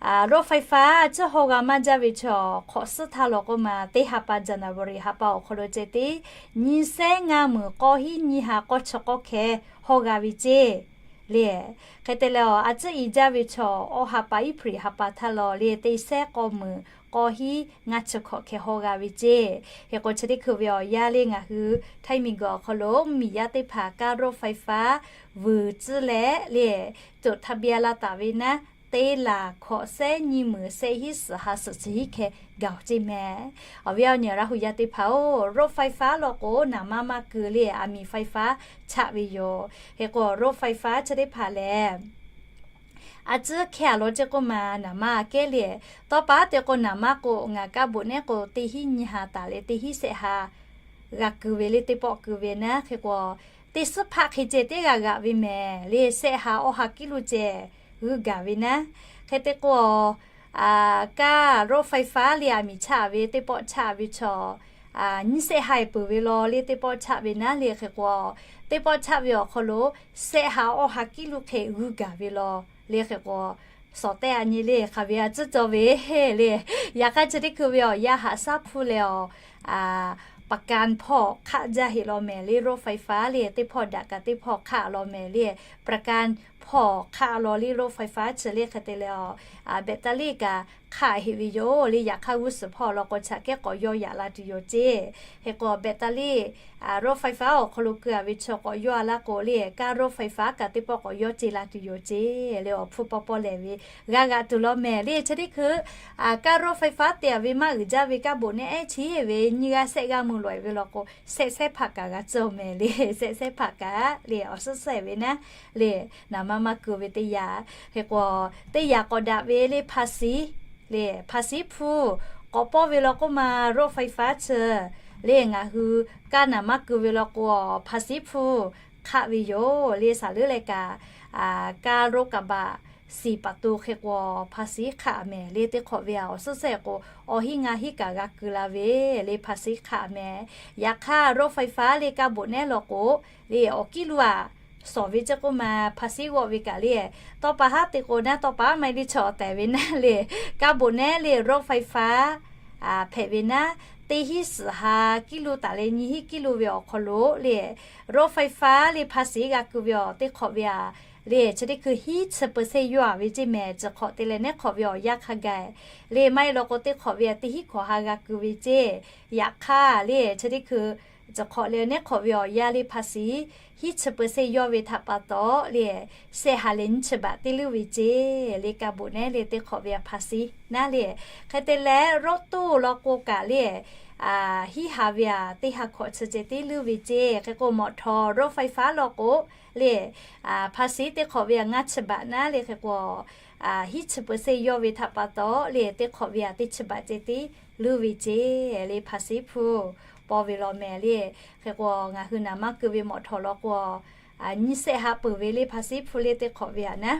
รถไฟฟ้า a ciˉ haw g'a maˇ jaˇ ve chaw hk'awꞈ suhˉ htaˇ law k'oˆ ma, teˇ ha pa January ha pa awˬ hk'aw lo ceh tiˉ nyiˇ sehˉ ngaˇ meunˍ k'awˇ hiˉ nyiˇ ha k'awˇ chi k'awˇ hkeh haw g'a ve ceˇ le. Hk'e te leh, a ciˉ i jaˇ ve chaw awˇ ha pa April ha pa htaˇ law le, teˇ sehˉ k'awˇ meunˍ k'awˇ hiˉ ngaˇ chi hkawꞈ hkeh haw g'a ve ceˇ. Hk'e k'o, chi teˇ hkui ve awˬ yanˇ le ngaˬ hui htaiˇ miˬguiˬ awˬ hk'aw lo mvuhˇmiˬ yaˇ teˇ hpaˍ kaˇ รถไฟฟ้า vuiˬ tcuhˇ leh le, จดทะเบียน la taˍ ve naˉ teˇ laˬ hkawꞈ sehˉ nyiˇ meunˍ sehˆ hiˉ suhˍ ha suhˍ chi hiˉ hkeh gaˬ-oˬ ceˇ mehˍ. Awˬ viˉ awˬ nyi Laˇ hu yaˇ teˇ hpaˍ-oˬ, road ไฟฟ้า lawˬ k'o naˍ manˇ maˇ keu le, aˬ miˍ ไฟฟ้า chaˆ ve yoˬ. Hk'e k'o road ไฟฟ้า chi teˇ hpaˍ lehˬ, a ciˉ hkehˇ a law ceˇ k'oˆ ma naˍ manˇ kehˉ le. Tawˇ pa te k'o naˍ manˇ k'o ngaˬ kaˇ boꞈ nehˉ k'o teˇ hiˉ nyiˇ ha taˍ leh teˇ hiˉ sehˆ ha g'a keu ve le, teˇ pawˆ keu ve naˉ. Hk'e k'o teˇ suhˉ hpaˆ hk'e ceh teˇ g'aˇ g'aꞈ ve mehˍ le, sehˆ ha awˇ ha kiˇ lu ceh g'uiˇ gaˬ ve naˉ. Hk'e te k'o, kaˇ road ไฟฟ้า le aˬ miˍ chaˆ ve teˇ pawˆ chaˆ ve chaw nyiˇ sehˆ ha peuˬ ve law le teˇ pawˆ chaˆ ve naˉ le. Hk'e k'o teˇ pawˆ chaˆ ve awˬ hk'aw lo sehˆ ha awˇ ha kiˇ lu hk'e g'uiˇ gaˬ ve law le. Hk'e k'o sawˍ tehˆ a nyi le hk'aˬ ve a ciˉ cawˬ ve le. Yaꞈ hk'aˇ chi teˇ hkui ve awˬ yanˇ haꞈ shaˉ hpu leh awˬ ประกัน hpawˇ hk'aˆ jaˇ heˆ law mehˍ le, road ไฟฟ้า le teˇ hpawˇ daꞈ kaꞈ teˇ hpawˇ hk'aˆ law mehˍ le, ประกัน hpawˇ hk'aˆ law le, road ไฟฟ้า chi le hk'e te leh awˬ แบตเตอรี่ kaꞈ hk'aˆ heˆ ve yoˬ le. Yaꞈ hk'aˇ g'uˇ suhˍ hpawˇ law k'o chaꞈ kehˉ k'awꞈ yawˇ yaꞈ la tuˬ yoˬ ceˇ. Hk'e k'o แบตเตอรี่ road ไฟฟ้า awˬ hk'aw lo keu a ve chaw k'awꞈ yawˇ a laˇ k'o le, kaˇ road ไฟฟ้า kaꞈ teˇ pawˆ k'awꞈ yawˇ ce la tuˬ yoˬ ceˇ le. Awˬ hpfuhˇ pawˇ pawˇ lehˬ ve g'a g'aꞈ tuˬ law mehˍ le. Chi teˇ hkui kaˇ road ไฟฟ้า te a ve maˇ uiˍ jaˇ ve kaˇ boꞈ nehˉ ehˉ chi ve nyiˇ g'aˇ sehˆ g'aˇ mui lawꞈ e ve law k'o, sehˆ sehˉ hpaˆ kaꞈ g'a cawˬ mehˍ le. Sehˆ sehˉ hpaˆ kaꞈ le awˬ suhˉ suhˉ ve naˉ le, naˍ manˇ maˇ keu ve teˇ yanˇ. Hk'e k'o teˇ yanˇ k'awꞈ daꞈ ve le ภาษี le ภาษี hpu k'awꞈ pawˇ ve law k'oˆ ma road ไฟฟ้า chi le ngaˬ hui kaˇ naˍ manˇ keu ve law k'o ภาษี hpu hk'aˆ ve yoˬ le. Saˍ leuˉ leh kaꞈ kaˇ รถกระบะ สี่ประตู hk'e k'o ภาษี hk'aˆ mehˍ le. Teˇ hk'awꞈ ve a awˬ suhˉ suhˉ k'o awˬ hiˉ ngaˇ hiˉ kaꞈ g'a keu la ve le ภาษี hk'aˆ mehˍ. Yaꞈ hk'aˇ road ไฟฟ้า le kaˇ boꞈ nehˉ law k'o le awˬ kiˉ lu a sawˍ ve ceˇ k'oˆ ma ภาษี g'awˆ ve kaꞈ le, tawˇ pa haˉ te k'o naˉ tawˇ pa maˇ heˆ le chaw teh ve naˉ le, kaˇ boꞈ nehˉ le road ไฟฟ้า hpehꞈ ve naˉ, teˇ hiˉ suhˍ ha kiˇ lu taˍ leh nyiˇ hiˉ kiˇ lu ve awˬ hk'aw lo le road ไฟฟ้า le ภาษี g'a keu ve awˬ teˇ hk'awꞈ ve a le chi teˇ hkui hiˉ chi เปอร์เซ็นต์ yawˇ a ve ceˇ mehˍ. Chi hk'awꞈ te leh nehˉ hk'awꞈ ve awˬ yanˇ hk'a gaˬ le maˇ heˆ law k'o teˇ hk'awꞈ ve a teˇ hiˉ hkawꞈ ha g'a keu ve ceˇ. Yaꞈ hk'aˇ le chi teˇ hkui chi hk'awꞈ leh nehˉ hk'awꞈ ve awˬ yanˇ le ภาษี hiˉ chi เปอร์เซ็นต์ yawˇ ve htaꞈ pa taw le sehˆ ha leh nyiˇ chi baꞈ teˇ leuˉ ve ceˇ le. Kaˇ boꞈ nehˉ le teˇ hk'awꞈ ve a ภาษี naˉ le. Hk'e te leh รถตู้ law k'o kaꞈ le hiˉ ha ve a teˇ ha hkawꞈ chi ceh teˇ leuˉ ve ceˇ. Hk'e k'o mawꞈ htawnˍ road ไฟฟ้า law k'o le ภาษี teˇ hk'awꞈ ve a ngaˇ chi baꞈ naˉ le. Hk'e k'o hiˉ chi เปอร์เซ็นต์ yawˇ ve htaꞈ pa taw le teˇ hk'awꞈ ve a teˇ chi baꞈ ceh teˇ leuˉ ve ceˇ le ภาษี hpu paw ve law mehˍ le. Hk'e k'o ngaˬ hui naˍ manˇ keu ve mawꞈ htawnˍ law k'o nyiˇ sehˆ ha peuˬ ve le ภาษี hpu le teˇ hk'awꞈ ve a naˉ.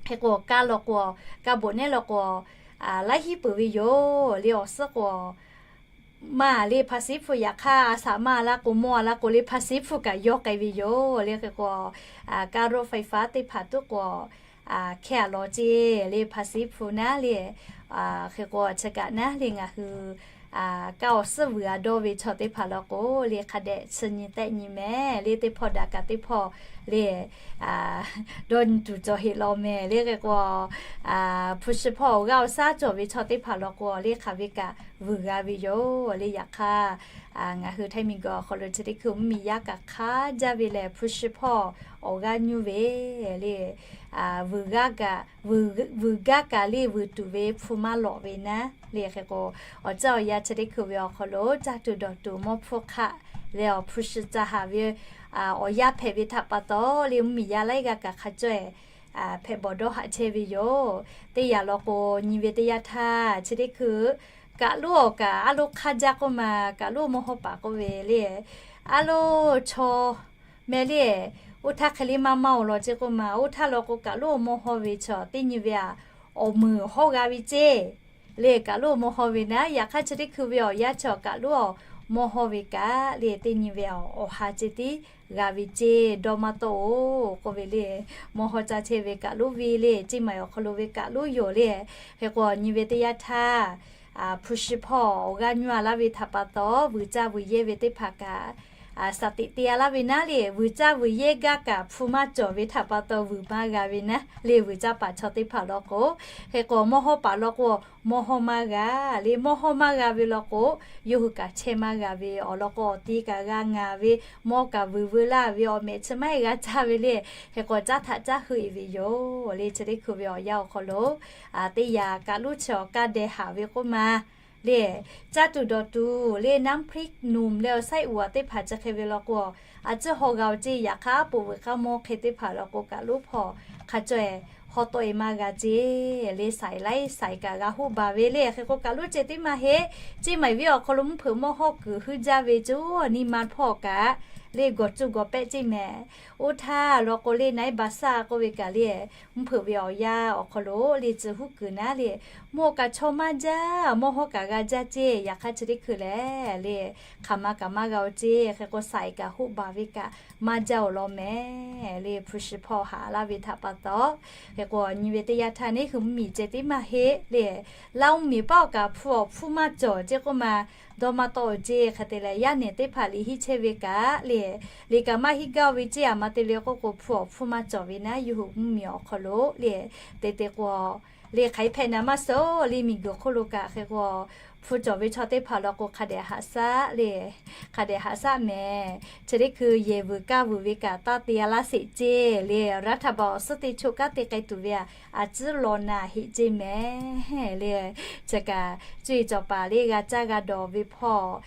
Hk'e k'o kaˇ law k'o, kaˇ boꞈ nehˉ law k'o laiˉ hiˉ peuˬ ve yoˬ le. Awˬ suhˉ k'o maˇ le ภาษี hpu yaꞈ hk'aˇ a shaꞈ maˇ laˇ k'o mawˇ a laˇ k'o le ภาษี hpu kaꞈ yawˇ k'ai ve yoˬ le. Hk'e k'o kaˇ road ไฟฟ้า teˇ hpaˍ tuˉ k'o hkehˇ a law ceˇ le ภาษี hpu naˉ le. Hk'e k'o chi kaꞈ naˉ le ngaˬ hui kaˇ awˬ suhˉ vuiˬ a dawˇ ve chaw teˇ hpaˍ law k'o le hk'a dehꞈ chi nyi tehˆ nyi mehˍ le. Teˇ hpawˇ daꞈ kaꞈ teˇ hpawˇ le dawˇ nyi tuˬ cawˬ heˆ law mehˍ le. Hk'e k'o hpu shi hpawˇ awˬ g'aˇ awˬ shaˉ cawˬ ve chaw teˇ hpaˍ law k'o le hk'aˬ ve kaꞈ vuiˬ g'a ve yoˬ le. Yaꞈ hk'aˇ ngaˬ hui Htaiˇ miˬguiˬ awˬ hk'aw lo chi teˇ hkui mvuhˇmiˬ yaˇ kaꞈ hk'aˇ jaˇ ve lehˬ hpu shi hpawˇ awˬ g'aˇ nyuˇ ve le vuiˬ g'aˇ kaꞈ, vuiˬ gaˇ kaꞈ le vuiˬ tuˬ ve hpu maˇ lawꞈ ve naˉ le. Hk'e k'o awˬ ceuˬ awˬ yanˇ chi teˇ hkui ve awˬ hk'aw lo caˇ tuˬ dawˬ tuˬ mawˇ hpfuhˇ hk'aˆ leh awˬ hpu shi ca haˍ ve awˬ yanˇ hpehꞈ ve htaꞈ pa taw le mvuhˇmiˬ yaˇ laiˉ g'aˇ kaꞈ hk'a cawehˬ hpehꞈ bawˬ dawˇ haꞈ chehˇ ve yoˬ. Teˇ yanˇ law k'o nyi ve teˇ yanˇ htaˇ chi teˇ hkui kaꞈ loˉ awˬ kaꞈ a loˉ hk'aˇ jaˇ k'oˆ ma, kaꞈ loˉ mawˇ hawˇ paˍ k'oˆ ve le a loˉ chaw meh le oˇ htaˇ hk'e le maˇ maˇ oˬ law ceˇ k'oˆ ma, oˇ htaˇ law k'o kaꞈ loˉ mawˇ hawˇ ve chaw teˇ nyi ve a awˬ meunˍ hawˇ g'a ve ceˇ le. Kaꞈ loˉ mawˇ hawˇ ve naˉ, yaꞈ hk'aˇ chi teˇ hkui ve awˬ yanˇ chaw kaꞈ loˉ mawˇ hawˇ ve kaꞈ le teˇ nyi ve awˬ ha ceh tiˉ g'a ve ceˇ dawˇ maˇ tawˆ oˬ k'oˆ ve le. Mawˇ hawˇ ca chehˇ ve kaꞈ loˉ ve le ceˇ maˬ awˬ hk'aw lo ve kaꞈ loˉ yoˬ le. Hk'e k'o nyi ve teˇ yanˇ htaˇ hpu shi hpawˇ awˬ g'aˇ nyuˇ a laˇ ve htaꞈ pa taw vuiˬ caˇ vuiˬ yehˇ ve teˇ hpaˍ kaꞈ Saˍ tiꞈ te-a laˇ ve naˉ le, vuiˬ caˇ vuiˬ yehˇ gaˇ kaꞈ hpu maˇ cawˬ ve htaꞈ pa taw vuiˬ maˇ g'a ve naˉ le. Vuiˬ caˇ paˍ chaw teˇ hpaˍ law k'o, hk'e k'o mawˇ hawˇ paˍ law k'o, mawˇ hawˇ maˇ g'a le. Mawˇ hawˇ maˇ g'a ve law k'o, yawˇ hui kaꞈ chehˇ maˇ g'a ve awˬ lawn k'o, awˬ ti kaꞈ g'a ngaˍ ve, mawˇ kaꞈ vuiˬ veu laˇ ve, awˬ mehˍ chi maˇ heˆ g'a caˇ ve le. Hk'e k'o caˉ htaꞈ caˉ heuˆ-e ve yoˬ le. Chi teˇ hkui ve awˬ yanˇ awˬ hk'aw lo teˇ yaꞈ kaꞈ lonˉ chi awˬ kaˇ deh haꞈ ve k'oˆ ma le, caˇ tuˬ dawˬ tuˬ le, น้ำพริกหนุ่ม leh awˬ saiˉ uˍ aꞈ teˇ hpaˍ chi hk'e ve law k'o, a ciˉ haw g'a-o ceˇ. Yaꞈ hk'aˇ, poˬ veuꞈ k'aˇ mawˇ hk'e teˇ hpaˍ law k'o kaꞈ lonˉ hpawˇ hk'a caweh haw tawˆ-e maˇ g'a ceˇ le. Saiˍ laiˉ saiˍ kaꞈ g'a hoˆ baˬ ve le. Hk'e k'o kaꞈ lonˉ ceh tiˉ maˇ heˆ. Ceˇ maiˍ viˉ awˬ hk'aw lo mvuhˇ hpeuꞈ mawˇ hawˇ kuiˬ heuˆ jaˇ ve cuˇ nyi ma hpawˇ kaꞈ le, gawˬ cuˇ gawˬ pehˆ ceˇ mehˍ. Oˇ htaˇ law k'o le, naiˉ ba saˇ k'oˆ ve kaꞈ le, mvuhˇ hpeuꞈ ve awˬ yanˇ awˬ hk'aw lo le, tcuh huˉ kuiˬ naˉ le, mawˇ kaꞈ chaw maˇ jaˇ, mawˇ hawˇ kaꞈ g'a jaˇ ceˇ. Yaꞈ hk'aˇ chi teˇ hkui lehˬ le, hk'aˬ ma kaꞈ maˇ g'a-o ceˇ. Hk'e k'o saiˍ kaꞈ hoˆ baˬ ve kaꞈ maˇ jaˇ-oˬ law mehˍ le. Hpu shi hpawˇ haꞈ laˇ ve htaꞈ pa taw, hk'e k'o nyi ve teˇ yanˇ htaˇ neˇ hui mvuhˇ miˬ ceh tiˉ maˇ heˆ le, Laˇ mvuhˇ miˬ paˆ awˬ kaꞈ hpu awˬ hpfuhˇ maˇ cawˬ ceˇ k'oˆ ma, dawˇ maˇ tawˆ-o ceˇ. Hk'e te leh yaˇ nehˬ teˇ hpaˍ liꞈ hiˆ chehˇ ve kaꞈ le, liꞈ kaꞈ maˇ hiˆ gaˇ-o ve ceˇ. Aˬ ma te le k'oˆ k'o hpu awˬ hpfuhˇ maˇ cawˬ ve naˉ, yawˇ hui mvuhˇ miˬ awˬ hk'aw lo le, te te k'o le hk'aˬ hk'e hpehꞈ na maˇ suhˍ le. Miˬ guiˬ hk'oˆ lo kaꞈ hk'e k'o, hpu cawˬ ve chaw teˇ hpaˍ law k'o hk'a dehꞈ haꞈ shaˉ le, hk'a dehꞈ haꞈ shaˉ mehˍ. Chi teˇ hkui yehˬ vuiˬ kaˇ vuiˬ ve kaꞈ taˇ te-a laˇ sheˍ ceˇ le. รัฐบาล awˬ suhˉ teˇ choˆ kanˉ te k'ai tuˬ ve aꞈ, a ciˉ law na heˆ ceˇ mehˍ le. Chi kaꞈ cuˇ yiˍ cawˬ paˍ le g'a caˇ g'a dawˬ ve hpawˇ,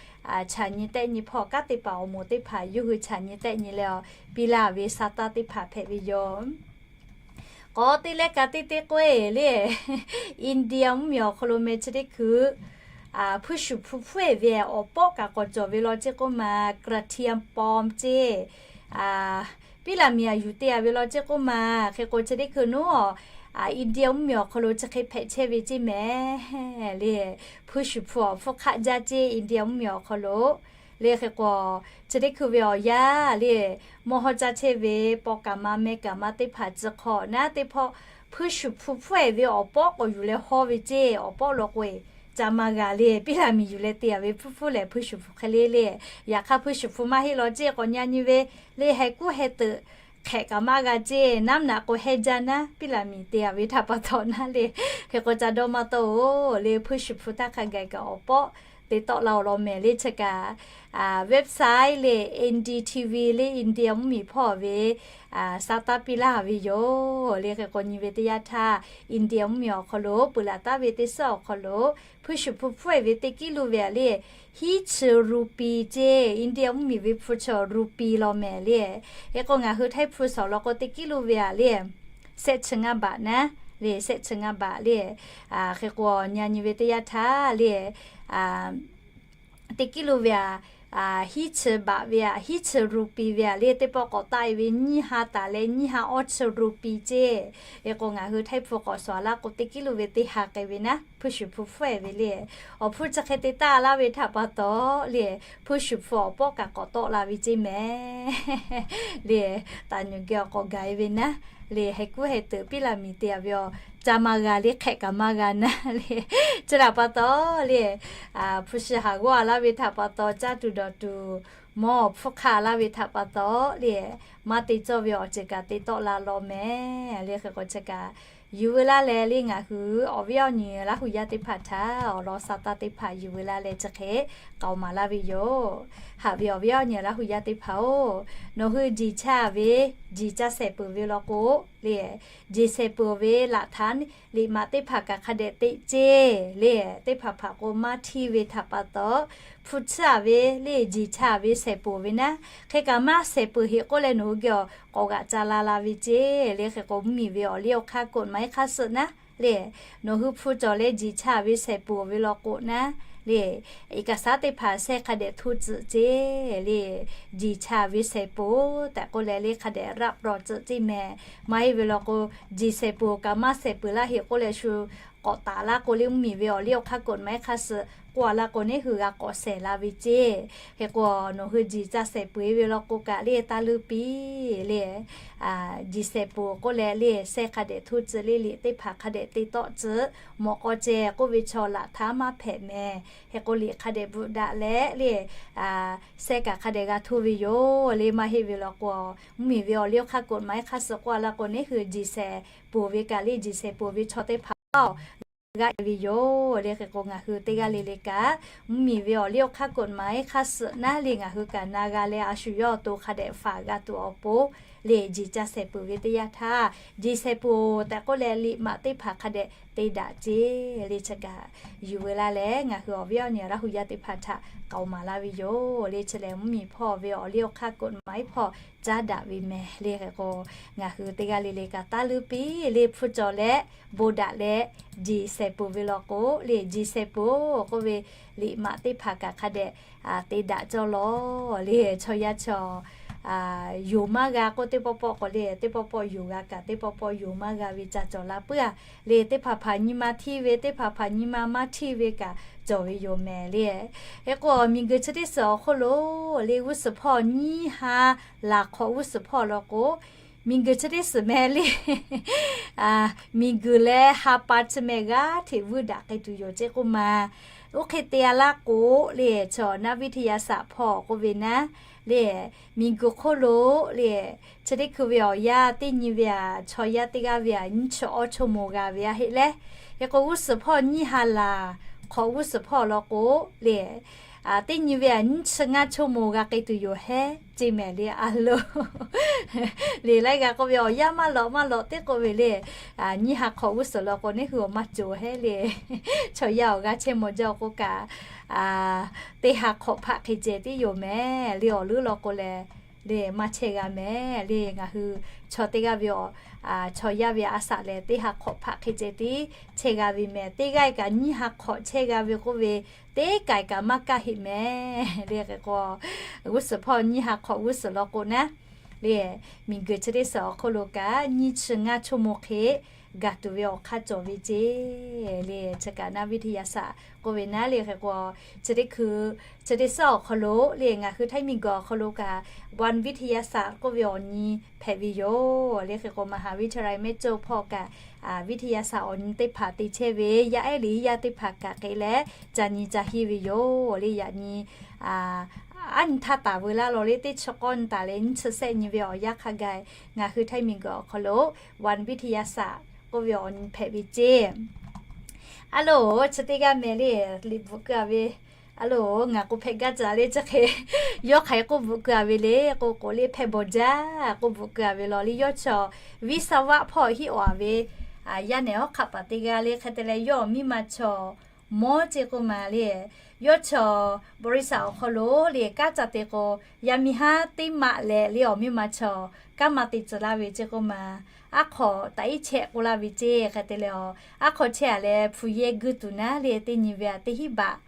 chaꞈ nyi tehˆ nyi hpawˇ kanˉ te paˍ awˬ moˍ teˇ hpaˍ yawˇ hui chaꞈ nyi tehˆ nyi leh a, piˇ laˇ ve sa taˇ teˇ hpaˍ hpehꞈ ve yoˬ. K'awꞈ te leh ka teˇ teˇ k'oˆ-e le, India mvuhˇ miˬ awˬ hk'aw lo meh chi teˇ hkui hpuiˇ shuˍ hpu hpfuhˇ-e ve awˬ pawˆ kaꞈ k'awꞈ cawˬ ve law ceˇ k'oˆ ma, กระเทียมปลอม ceˇ. Piˉ laˬ miˬ aꞈ yuˬ te-a ve law ceˇ k'oˆ ma. Hk'e k'o chi teˇ hkui naˉ, India mvuhˇ miˬ awˬ hk'aw lo chi hk'e hpehꞈ chehˇ ve ceˇ mehˍ le. Hpuiˇ shuˍ hpu awˬ hpfuhˇ hk'aˆ jaˇ ceˇ India mvuhˇ miˬ awˬ hk'aw lo le. Hk'e k'o chi teˇ hkui ve awˬ yanˇ le, mawˇ hawˇ caˇ chehˇ ve paw kaˍ ma meh kaˍ ma teˇ hpaˍ tcuh hk'awꞈ naˉ teˇ hpawˇ, hpuiˇ shuˍ hpu hpfuhˇ-e ve awˬ pawˆ k'awꞈ yuˬ leh hawˇ ve ceˇ. Awˬ pawˆ law k'o-e ca ma g'a le. Piˉ laˬ miˬ yuˬ leh te-a ve hpuiˇ hpfuhˇ lehˬ hpuiˇ shuˍ hpu hk'e le le. Yaꞈ hk'aˇ hpuiˇ shuˍ hpu maˇ heˆ law ceˇ k'awꞈ nyi nyi ve le, heh kuˉ heh teuꞈ hk'ehꞈ kaꞈ maˇ g'a ceˇ. Naˉ naꞈ k'o heh jaˇ naˉ, piˉ laˬ miˬ te-a ve htaꞈ pa taw naˉ le. Hk'e k'o ca dawˇ maˇ tawˆ-oˬ le, hpuiˇ shuˍ hpu htaˇ hk'a gaˬ kaꞈ awˬ pawˆ te tawˆ la-oˬ law mehˍ le. Chi kaꞈ website le, N D T V le, India mvuhˇ miˬ hpawˇ ve sa taˇ piˇ laˇ ve yoˬ le. Hk'e k'o nyi ve teˇ yanˇ htaˇ India mvuhˇ miˬ awˬ hk'aw lo peuˬ laˬ taˍ ve teˇ suhˉ awˬ hk'aw lo hpuiˇ shuˍ hpu hpfuhˇ-e ve teˇ kiˉ lo ve-a le, hiˉ chi rupee ceˇ. India mvuhˇ miˬ ve hpu chaw rupee law mehˍ le. Hk'e k'o ngaˬ hui Htaiˇ hpu shawˍ law k'o teˇ kiˉ lo ve-a le, shehˆ chi ngaˇ baꞈ naˉ le, shehˆ chi ngaˇ baꞈ le. Hk'e k'o nyi nyi ve teˇ yanˇ htaˇ le, teˇ kiˉ lo ve-a, hiˉ chi baꞈ ve-a, hiˉ chi rupee ve-a le, teˇ pawˆ k'awꞈ taˆ-e ve nyiˇ ha taˍ leh nyiˇ ha awˇ chi rupee ceˇ. Hk'e k'o ngaˬ hui Htaiˇ hpu k'awꞈ shawˍ laˇ k'o teˇ kiˉ lo ve teˇ ha k'ai ve naˉ, hpuiˇ shuˍ hpu hpfuhˇ-e ve le. Awˬ hpuˇ chi hk'e te taˍ laˇ ve htaꞈ pa taw le, hpuiˇ shuˍ hpu awˬ pawˆ kaꞈ k'awꞈ tawˆ la ve ceˇ mehˍ le. Taˍ nyuˬ geh awˬ k'awꞈ gaˬ-e ve naˉ le, heh kuˉ heh teuꞈ piˉ laˬ miˬ te-a ve awˬ ca ma g'a le, hk'ehꞈ kaꞈ maˇ g'a naˉ le. Chi htaꞈ pa taw le, hpu shi haˍ g'awˇ-a laˇ ve htaꞈ pa taw, caˇ tuˬ dawˬ tuˬ, mawˇ awˬ hpfuhˇ hk'aˆ laˇ ve htaꞈ pa taw le, maˇ te cawˇ ve awˬ ceuˬ kaꞈ te tawˆ la law mehˍ le. Hk'e k'o chi kaꞈ yuˬ veu laˇ leh le, ngaˬ hui awˬ viˉ awˬ nyi Laˇ hu yaˇ teˇ hpaˍ htaꞈ awˬ lawn sa taˇ teˇ hpaˍ yuˬ veu laˇ leh chi hk'e k'aoˍ maˍ laˇ ve yoˬ. Haꞈ ve awˬ viˉ awˬ nyi Laˇ hu yaˇ teˇ hpaˍ-oˬ, nawˬ hui jeˬ chaˇ ve, jeˬ ca shehˍ peuˬ ve law k'o le, jeˬ shehˍ peuˬ ve laꞈ htaꞈ liꞈ maꞈ teˇ hpaˍ kaꞈ hk'a dehꞈ teꞈ ceˇ le. Teˇ hpaˍ hpaˍ k'o maˇ htiˇ ve htaꞈ pa taw, hpu tsuhˇ-a ve le, jeˬ chaˇ ve shehˍ peuˬ ve naˉ, hk'e kaꞈ maˇ shehˍ peuˬ heˆ k'oˆ leh nawˬ hui geh awˬ k'awꞈ g'aꞈ ca la la ve ceˇ le. Hk'e k'o mvuhˇ miˬ ve awˬ liˇ awˬ hk'aˇ กฎหมาย hk'aˇ suh naˉ le, nawˬ hui hpu cawˬ leh jeˬ chaˇ ve shehˍ peuˬ ve law k'o naˉ le, เอกสาร teˇ hpaˍ shehˆ hk'a dehꞈ hto tcuhꞈ ceˇ le. Jeˬ chaˇ ve shehˍ peuˬ tehꞈ k'oˆ leh le hk'a dehꞈ รับรอง tcuhꞈ ceˇ mehˍ. Maˇ heˆ ve law k'o, jeˬ shehˍ peuˬ kaꞈ maˇ shehˍ peuˬ laˇ heˆ k'oˆ leh shu k'awꞈ k'awꞈ taˍ laˇ k'o le, mvuhˇmiˬ ve awˬ liˇ awˬ hk'aˇ กฎหมาย hk'a suh k'oˆ a laˇ k'o, neˉ hui g'a k'awꞈ shehˍ la ve ceˇ. Hk'e k'o, nawˬ hui jiˬ ca shehˍ peuˬ ve law k'o kaꞈ le, taˇ leuˉ piˇ le. Jiˬ shehˍ peuˬ k'oˆ leh le, shehˆ hk'a dehꞈ htuˇ tcuh le, liꞈ teˇ hpaˍ hk'a dehꞈ te tawˆ tcuh, mawꞈ k'aw ceh k'oˆ ve chaw laꞈ htaˇ maˇ hpehꞈ mehˍ. Hk'e k'o, liꞈ hk'a dehꞈ bvuhꞈ daꞈ leh le, shehˆ kaꞈ hk'a dehꞈ g'a htuˇ ve yoˬ le. Maˇ heˆ ve law k'o, mvuhˇmiˬ ve awˬ liˇ awˬ hk'aˇ กฎหมาย hk'a suh k'oˆ a laˇ k'o, neˉ hui jiˬ shehˍ peuˬ ve kaꞈ le, jiˬ shehˍ peuˬ ve chaw teˇ hpaˍ awˬ g'aˇ e ve yoˬ le. Hk'e k'o, ngaˬ hui teˇ g'aˇ le le kaꞈ, mvuhˇmiˬ ve awˬ liˇ awˬ hk'aˇ กฎหมาย hk'a suh naˉ le, ngaˬ hui kaꞈ na g'a leh, a shu yawˇ awˬ to hk'a dehꞈ faˍ g'a tuˬ awˬ pon le, jiˬ ca shehˍ peuˬ ve teˇ yanˇ htaˇ, jiˬ shehˍ peuˬ tehꞈ k'oˆ leh, liꞈ maꞈ teˇ hpaˍ hk'a dehꞈ te daꞈ ceˇ le. Chi kaꞈ yuˬ ve laˇ leh, ngaˬ hui awˬ viˉ awˬ nyi Laˇ hu yaˇ teˇ hpaˍ htaꞈ k'aoˍ maˍ laˇ ve yoˬ le. Chi lehˬ, mvuhˇmiˬ hpawˇ ve awˬ liˇ awˬ hk'aˇ กฎหมาย hpawˇ caˉ daꞈ ve mehˍ le. Hk'e k'o, ngaˬ hui teˇ g'aˇ le le kaꞈ taˇ leuˉ piˇ le, hpu cawˬ leh bon daꞈ leh, jiˬ shehˍ peuˬ ve law k'o le, jiˬ shehˍ peuˬ k'oˆ ve liꞈ maꞈ teˇ hpaˍ kaꞈ hk'a dehꞈ te daꞈ cawˇ lawˬ le. Chaw yaˇ chaw yoˬ maˇ g'a k'oˆ, teˇ pawˆ pawˆ k'o le, teˇ pawˆ pawˆ yoˬ g'a kaꞈ, teˇ pawˆ pawˆ yoˬ maˇ g'a ve ca cawˬ la puiˉ a le. Teˇ hpaˍ hpaˍ nyi ma hteˇ ve, teˇ hpaˍ hpaˍ nyi ma maˇ hteˇ ve kaꞈ cawˬ ve yoˬ mehˍ le. Hk'e k'o, miˬguiˬ chi teˇ suhˍ awˬ hk'oˆ lo le, g'uˇ suhˍ hpawˇ nyiˇ ha laˬ hk'awꞈ g'uˇ suhˍ hpawˇ law k'o, miˬguiˬ chi teˇ suhˍ mehˍ le, miˬguiˬ leh ha pa chi mehˍ g'aˇ hteꞈ vuiˇ daꞈ k'ai tuˬ yoˬ ceˇ k'oˆ ma. Oˇ hk'e te a laˇ k'o le, chaw naˆ วิทยาศาสตร์ hpawˇ k'oˆ ve naˉ le, miˬguiˬ hk'oˆ lo le, chi teˇ hkui ve awˬ yanˇ teˇ nyi ve aꞈ, chaw yaˇ teˇ g'aˇ ve aꞈ nyiˇ chi awˇ chawˇ maw g'a ve aꞈ heˆ leh, hk'e k'o g'uˇ suhˍ hpawˇ nyiˇ ha laˬ hk'awꞈ g'uˇ suhˍ hpawˇ law k'o le, teˇ nyi ve aꞈ nyiˇ chi ngaˇ chawˇ maw g'a k'ai tuˬ yoˬ hehˉ ceˇ mehˍ le a lo. Liꞈ laiˉ g'a k'oˆ ve, awˬ yanˇ maˇ lawꞈ maˇ lawꞈ teˇ k'oˆ ve le, nyiˇ ha hk'awꞈ g'uˇ suhˍ law k'o, neˉ hui awˬ maˇ cawˬ hehˉ le. Chaw yaˇ awˬ g'aˇ chehˇ maw jaˇ k'oˆ kaꞈ, teˇ ha hk'awꞈ hpaˆ hk'e ceh tiˉ yoˬ mehˍ le. Awˬ leuˉ law k'o leh le, maˇ chehˇ g'a mehˍ le. Ngaˬ hui chaw teˇ g'aˇ ve, chaw yaˇ ve a saꞈ lehˬ, teˇ ha hk'awꞈ hpaˆ hk'e ceh tiˉ chehˇ g'a ve mehˍ. Teˇ g'aˇ kaꞈ nyiˇ ha hk'awꞈ chehˇ g'a ve k'oˆ ve, teˇ kaˬ kaꞈ maˇ kaˇ heˆ mehˍ le. Hk'e k'o, g'uˇ suhˍ hpawˇ nyiˇ ha hk'awꞈ g'uˇ suhˍ law k'o naˉ le, miˬguiˬ chi teˇ suhˍ awˬ hk'oˆ lo kaꞈ nyiˇ chi ngaˇ chawˇ maw hk'e gaˬ tuˬ ve awˬ hk'aˇ cawˬ ve ceˇ le. Chi kaꞈ naˆ วิทยาศาสตร์ k'oˆ ve naˉ le. Hk'e k'o, chi teˇ hkui, chi teˇ suhˍ awˬ hk'aw lo le, ngaˬ hui htaiˇ miˬguiˬ awˬ hk'aw lo kaꞈ วันวิทยาศาสตร์ k'oˆ ve awˬ nyi hpehꞈ ve yoˬ le. Hk'e k'o, มหาวิทยาลัยแม่โจ้ hpawˇ kaꞈ วิทยาศาสตร์ awˬ nyi teˇ hpaˍ te chehˇ ve, yaˇ ehˉ liꞈ yaˇ teˇ hpaˍ kaꞈ hk'e leh ca nyi ca hiˇ ve yoˬ le. Yaꞈ nyi aˉ nyi htaˇ taˍ veu laˇ law le, teˇ chi k'awˇ nyi taˍ leh nyiˇ chi sehˆ nyi ve awˬ yanˇ hk'a gaˬ, ngaˬ hui htaiˇ miˬguiˬ awˬ hk'aw lo วันวิทยาศาสตร์ k'oˆ ve awˬ nyi hpehꞈ ve ceˇ. A loˬ, chi teˇ g'aˇ mehˍ le, liꞈ bvuhꞈ keu a ve. A loˬ, ngaˬ k'o hpehꞈ gaˇ caˬ le, chi hk'e yawˇ hk'aˬ hk'e k'oˆ bvuhꞈ keu a ve le k'o, k'oꞈ le hpehꞈ bawˬ jaˇ k'oˆ bvuhꞈ keu a ve law le. Yawˇ chaw วิศวะ hpawˇ hiˆ awˬ a ve yaˇ nehˬ hawˉ hk'aˆ paˍ teˇ g'aˇ le. Hk'e te leh, yawˇ awˬ miˇ ma chaw mawˇ ceˇ k'oˆ ma le. Yawˇ chaw บริษัท awˬ hk'aw lo le, kanˉ ca te k'o, yaˇ miˇ haˉ teˇ maꞈ leh le, awˬ miˇ ma chaw kanˉ ma te tcuh laˇ ve ceˇ k'oˆ ma. Aˉ hk'awꞈ taꞈ iˉ chehˇ k'oˆ laˇ ve ceˇ. Hk'e te leh, aˉ hk'awꞈ chehˇ a leh hpu yehˇ guiˇ tuˬ naˉ le, teˇ nyi ve aꞈ teˇ hinˉ baꞈ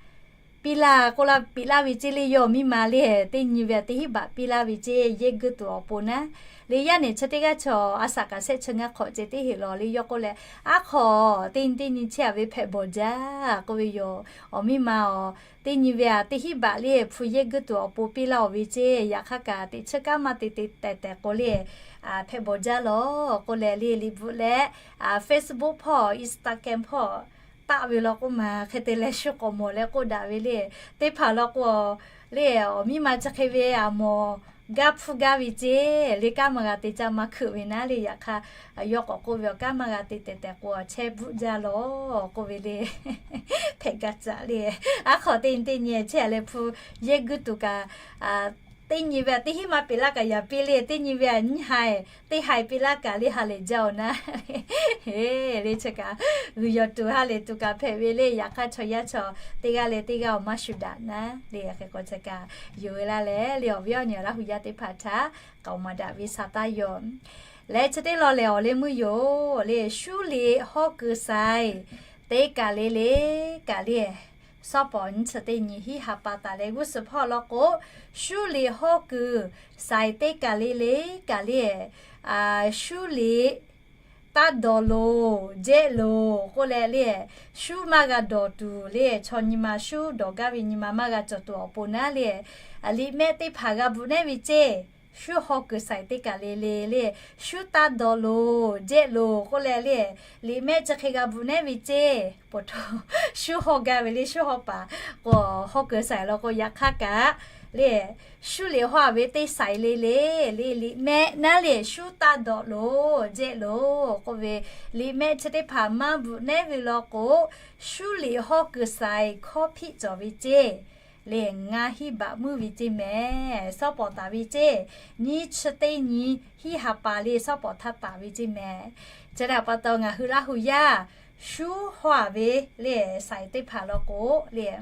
piˇ laˇ k'oˆ laˇ piˇ laˇ ve ceˇ le. Yawˇ awˬ miˇ ma le, teˇ nyi ve aꞈ teˇ hinˉ baꞈ piˇ laˇ ve ceˇ, yehˇ guiˇ tuˬ awˬ pon naˉ le. Yaˇ nehˬ chi teˇ g'aˇ chaw a saꞈ kaꞈ shehˆ chi ngaˇ hk'awꞈ ceh teˇ heˆ law le. Yawˇ k'oˆ leh, aˉ hk'awꞈ teˇ nyi teˇ nyi chehˇ a ve hpehꞈ bawˬ jaˇ k'oˆ ve yoˬ. Awˬ miˇ ma awˬ teˇ nyi ve aꞈ teˇ hinˉ baꞈ le, hpu yehˇ guiˇ tuˬ awˬ pon piˇ laˇ oˬ ve ceˇ. Yaꞈ hk'aˇ kaꞈ teꞈ chiˇ kanˉ maˇ te te tehˬ tehˬ k'o le, hpehꞈ bawˬ jaˇ law k'oˆ leh le, liꞈ bvuhꞈ leh, Facebook hpawˇ, Instagram hpawˇ taˆ ve law k'oˆ ma. Hk'e te leh, shu k'awꞈ mawˬ leh k'oˆ daꞈ ve le. Teˇ hpaˍ law k'o le, awˬ miˇ ma chi hk'e ve aꞈ mawˬ gaˇ hpfuhˇ gaˇ ve ceˇ le, kanˉ maˇ g'a te caˇ maˇ hkeuꞈ ve naˉ le. Yaꞈ hk'aˇ, yawˇ k'awꞈ k'oˆ ve, awˬ kanˉ maˇ g'a te tehˬ tehˬ k'o, chehˇ bvuhˆ jaˇ law k'oˆ ve le. Hpehꞈ gaˇ caˬ le. Aˉ hk'awꞈ teˇ nyi teˇ nyi chehˇ a leh hpu yehˇ guiˇ tuˬ kaꞈ, teˇ nyi ve aꞈ teˇ hinˉ maˇ peꞈ laˇ kaꞈ yaꞈ piˇ le, teˇ nyi ve aꞈ nyiˇ ha, teˇ ha piˇ laˇ kaꞈ le, ha lehˬ jaˇ oˬ naˉ le. Chi kaꞈ g'uiˬ yawˬ tuˬ ha lehˬ tuˬ kaꞈ hpehꞈ ve le. Yaꞈ hk'aˇ, chaw yaˇ chaw teˇ g'aˇ leh teˇ g'aˇ awˬ maˇ shu daꞈ naˉ le. Hk'e k'o, chi kaꞈ yonˍ ve laˇ leh le, awˬ viˉ awˬ nyi Laˇ hu yaˇ teˇ hpaˍ htaꞈ k'aoˍ maˍ daꞈ ve sa taˇ yoˬ. Leh chi teˇ law lehˬ, awˬ leh meuˇ yoˬ le, 疏离 hawˉ kuiˬ sai teˇ kaˬ le le kaˬ le, สองพันยี่สิบ teˇ nyi hiˉ ha pa taˍ leh g'uˇ suhˍ hpawˇ law k'o, 疏离 hawˉ kuiˬ sai teˇ kaˬ le le kaˬ le, 疏离 Taˇ dawˬ loˬ, jehˆ loˬ k'oˆ leh le, shuˉ maˇ g'a dawˬ tuˬ le, chaw nyi ma shuˉ dawˬ gaˇ ve nyi ma maˇ g'a cawˬ tuˬ awˬ pon naˉ le, liꞈ mehˆ teˇ hpaˍ g'a bvuhꞈ nehˉ ve ceˇ. Shuˉ haw kuiˬ shaiˍ teˇ kaˬ le le le, shuˉ taˇ dawˬ loˬ, jehˆ loˬ k'oˆ leh le, liꞈ mehˆ chi hk'e g'a bvuhꞈ nehˉ ve ceˇ. Poˬ hto shuˉ haw gaˇ ve le, shuˉ haw paˍ k'o, haw kuiˬ shaiˍ law k'o, yaꞈ hk'aˇ kaꞈ le, shuˉ liꞈ haw ve teˇ shaiˍ le le le, liꞈ mehˆ naˉ le, shuˉ taˇ dawˬ loˬ, jehˆ loˬ k'oˆ ve, liꞈ mehˆ chi teˇ hpaˍ maˇ bvuhꞈ nehˉ ve law k'o, shuˉ liꞈ haw kuiˬ shaiˍ hkawˇ hpiˆ cawˬ ve ceˇ. Le ngaˇ hinˉ baꞈ meuˇ ve ceˇ mehˍ. Shawˉ pawˍ taˍ ve ceˇ. Nyiˇ chi teˇ nyi hiˉ ha pa le shawˉ pawˍ htaˇ taˍ ve ceˇ mehˍ. Chi htaꞈ pa taw ngaˬ hui Laˇ hu yaˇ shuˉ haw ve le, shaiˍ teˇ hpaˍ law k'o le,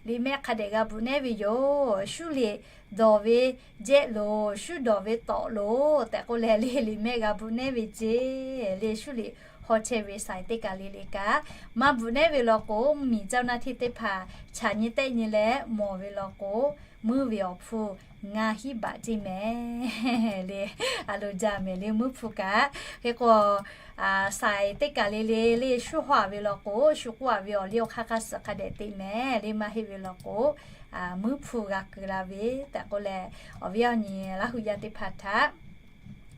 liꞈ mehˆ hk'a dehꞈ g'a bvuhꞈ nehˉ ve yoˬ. Shuˉ liꞈ dawˬ ve jehˆ loˬ, shuˉ dawˬ ve tawꞈ loˬ tehꞈ k'oˆ leh le, liꞈ mehˆ g'a bvuhꞈ nehˉ ve ceˇ. Le shuˉ liꞈ haw chehˇ ve shaiˍ teˇ kaˬ le le kaꞈ, maˇ bvuhꞈ nehˉ ve law k'o, mvuhˇmiˬ caˇ naˇ hteˇ teˇ hpaˍ chaꞈ nyi tehˆ nyi leh mawˬ ve law k'o, meuˇ ve awˬ hpu ngaˇ hinˉ baꞈ ceˇ mehˍ. Le a loˍ jaˇ mehˍ le, meuˇ hpu kaꞈ. Hk'e k'o, shaiˍ teˇ kaˬ le le le shuˉ haw ve law k'o, shu k'oˆ a ve awˬ liˇ awˬ hk'aˇ hk'aˇ suhˍ hk'a dehꞈ te mehˍ le, maˇ heˆ ve law k'o, meuˇ hpu g'a keu la ve tehꞈ k'oˆ leh, awˬ viˉ awˬ nyi Laˇ hu yaˇ teˇ hpaˍ htaꞈ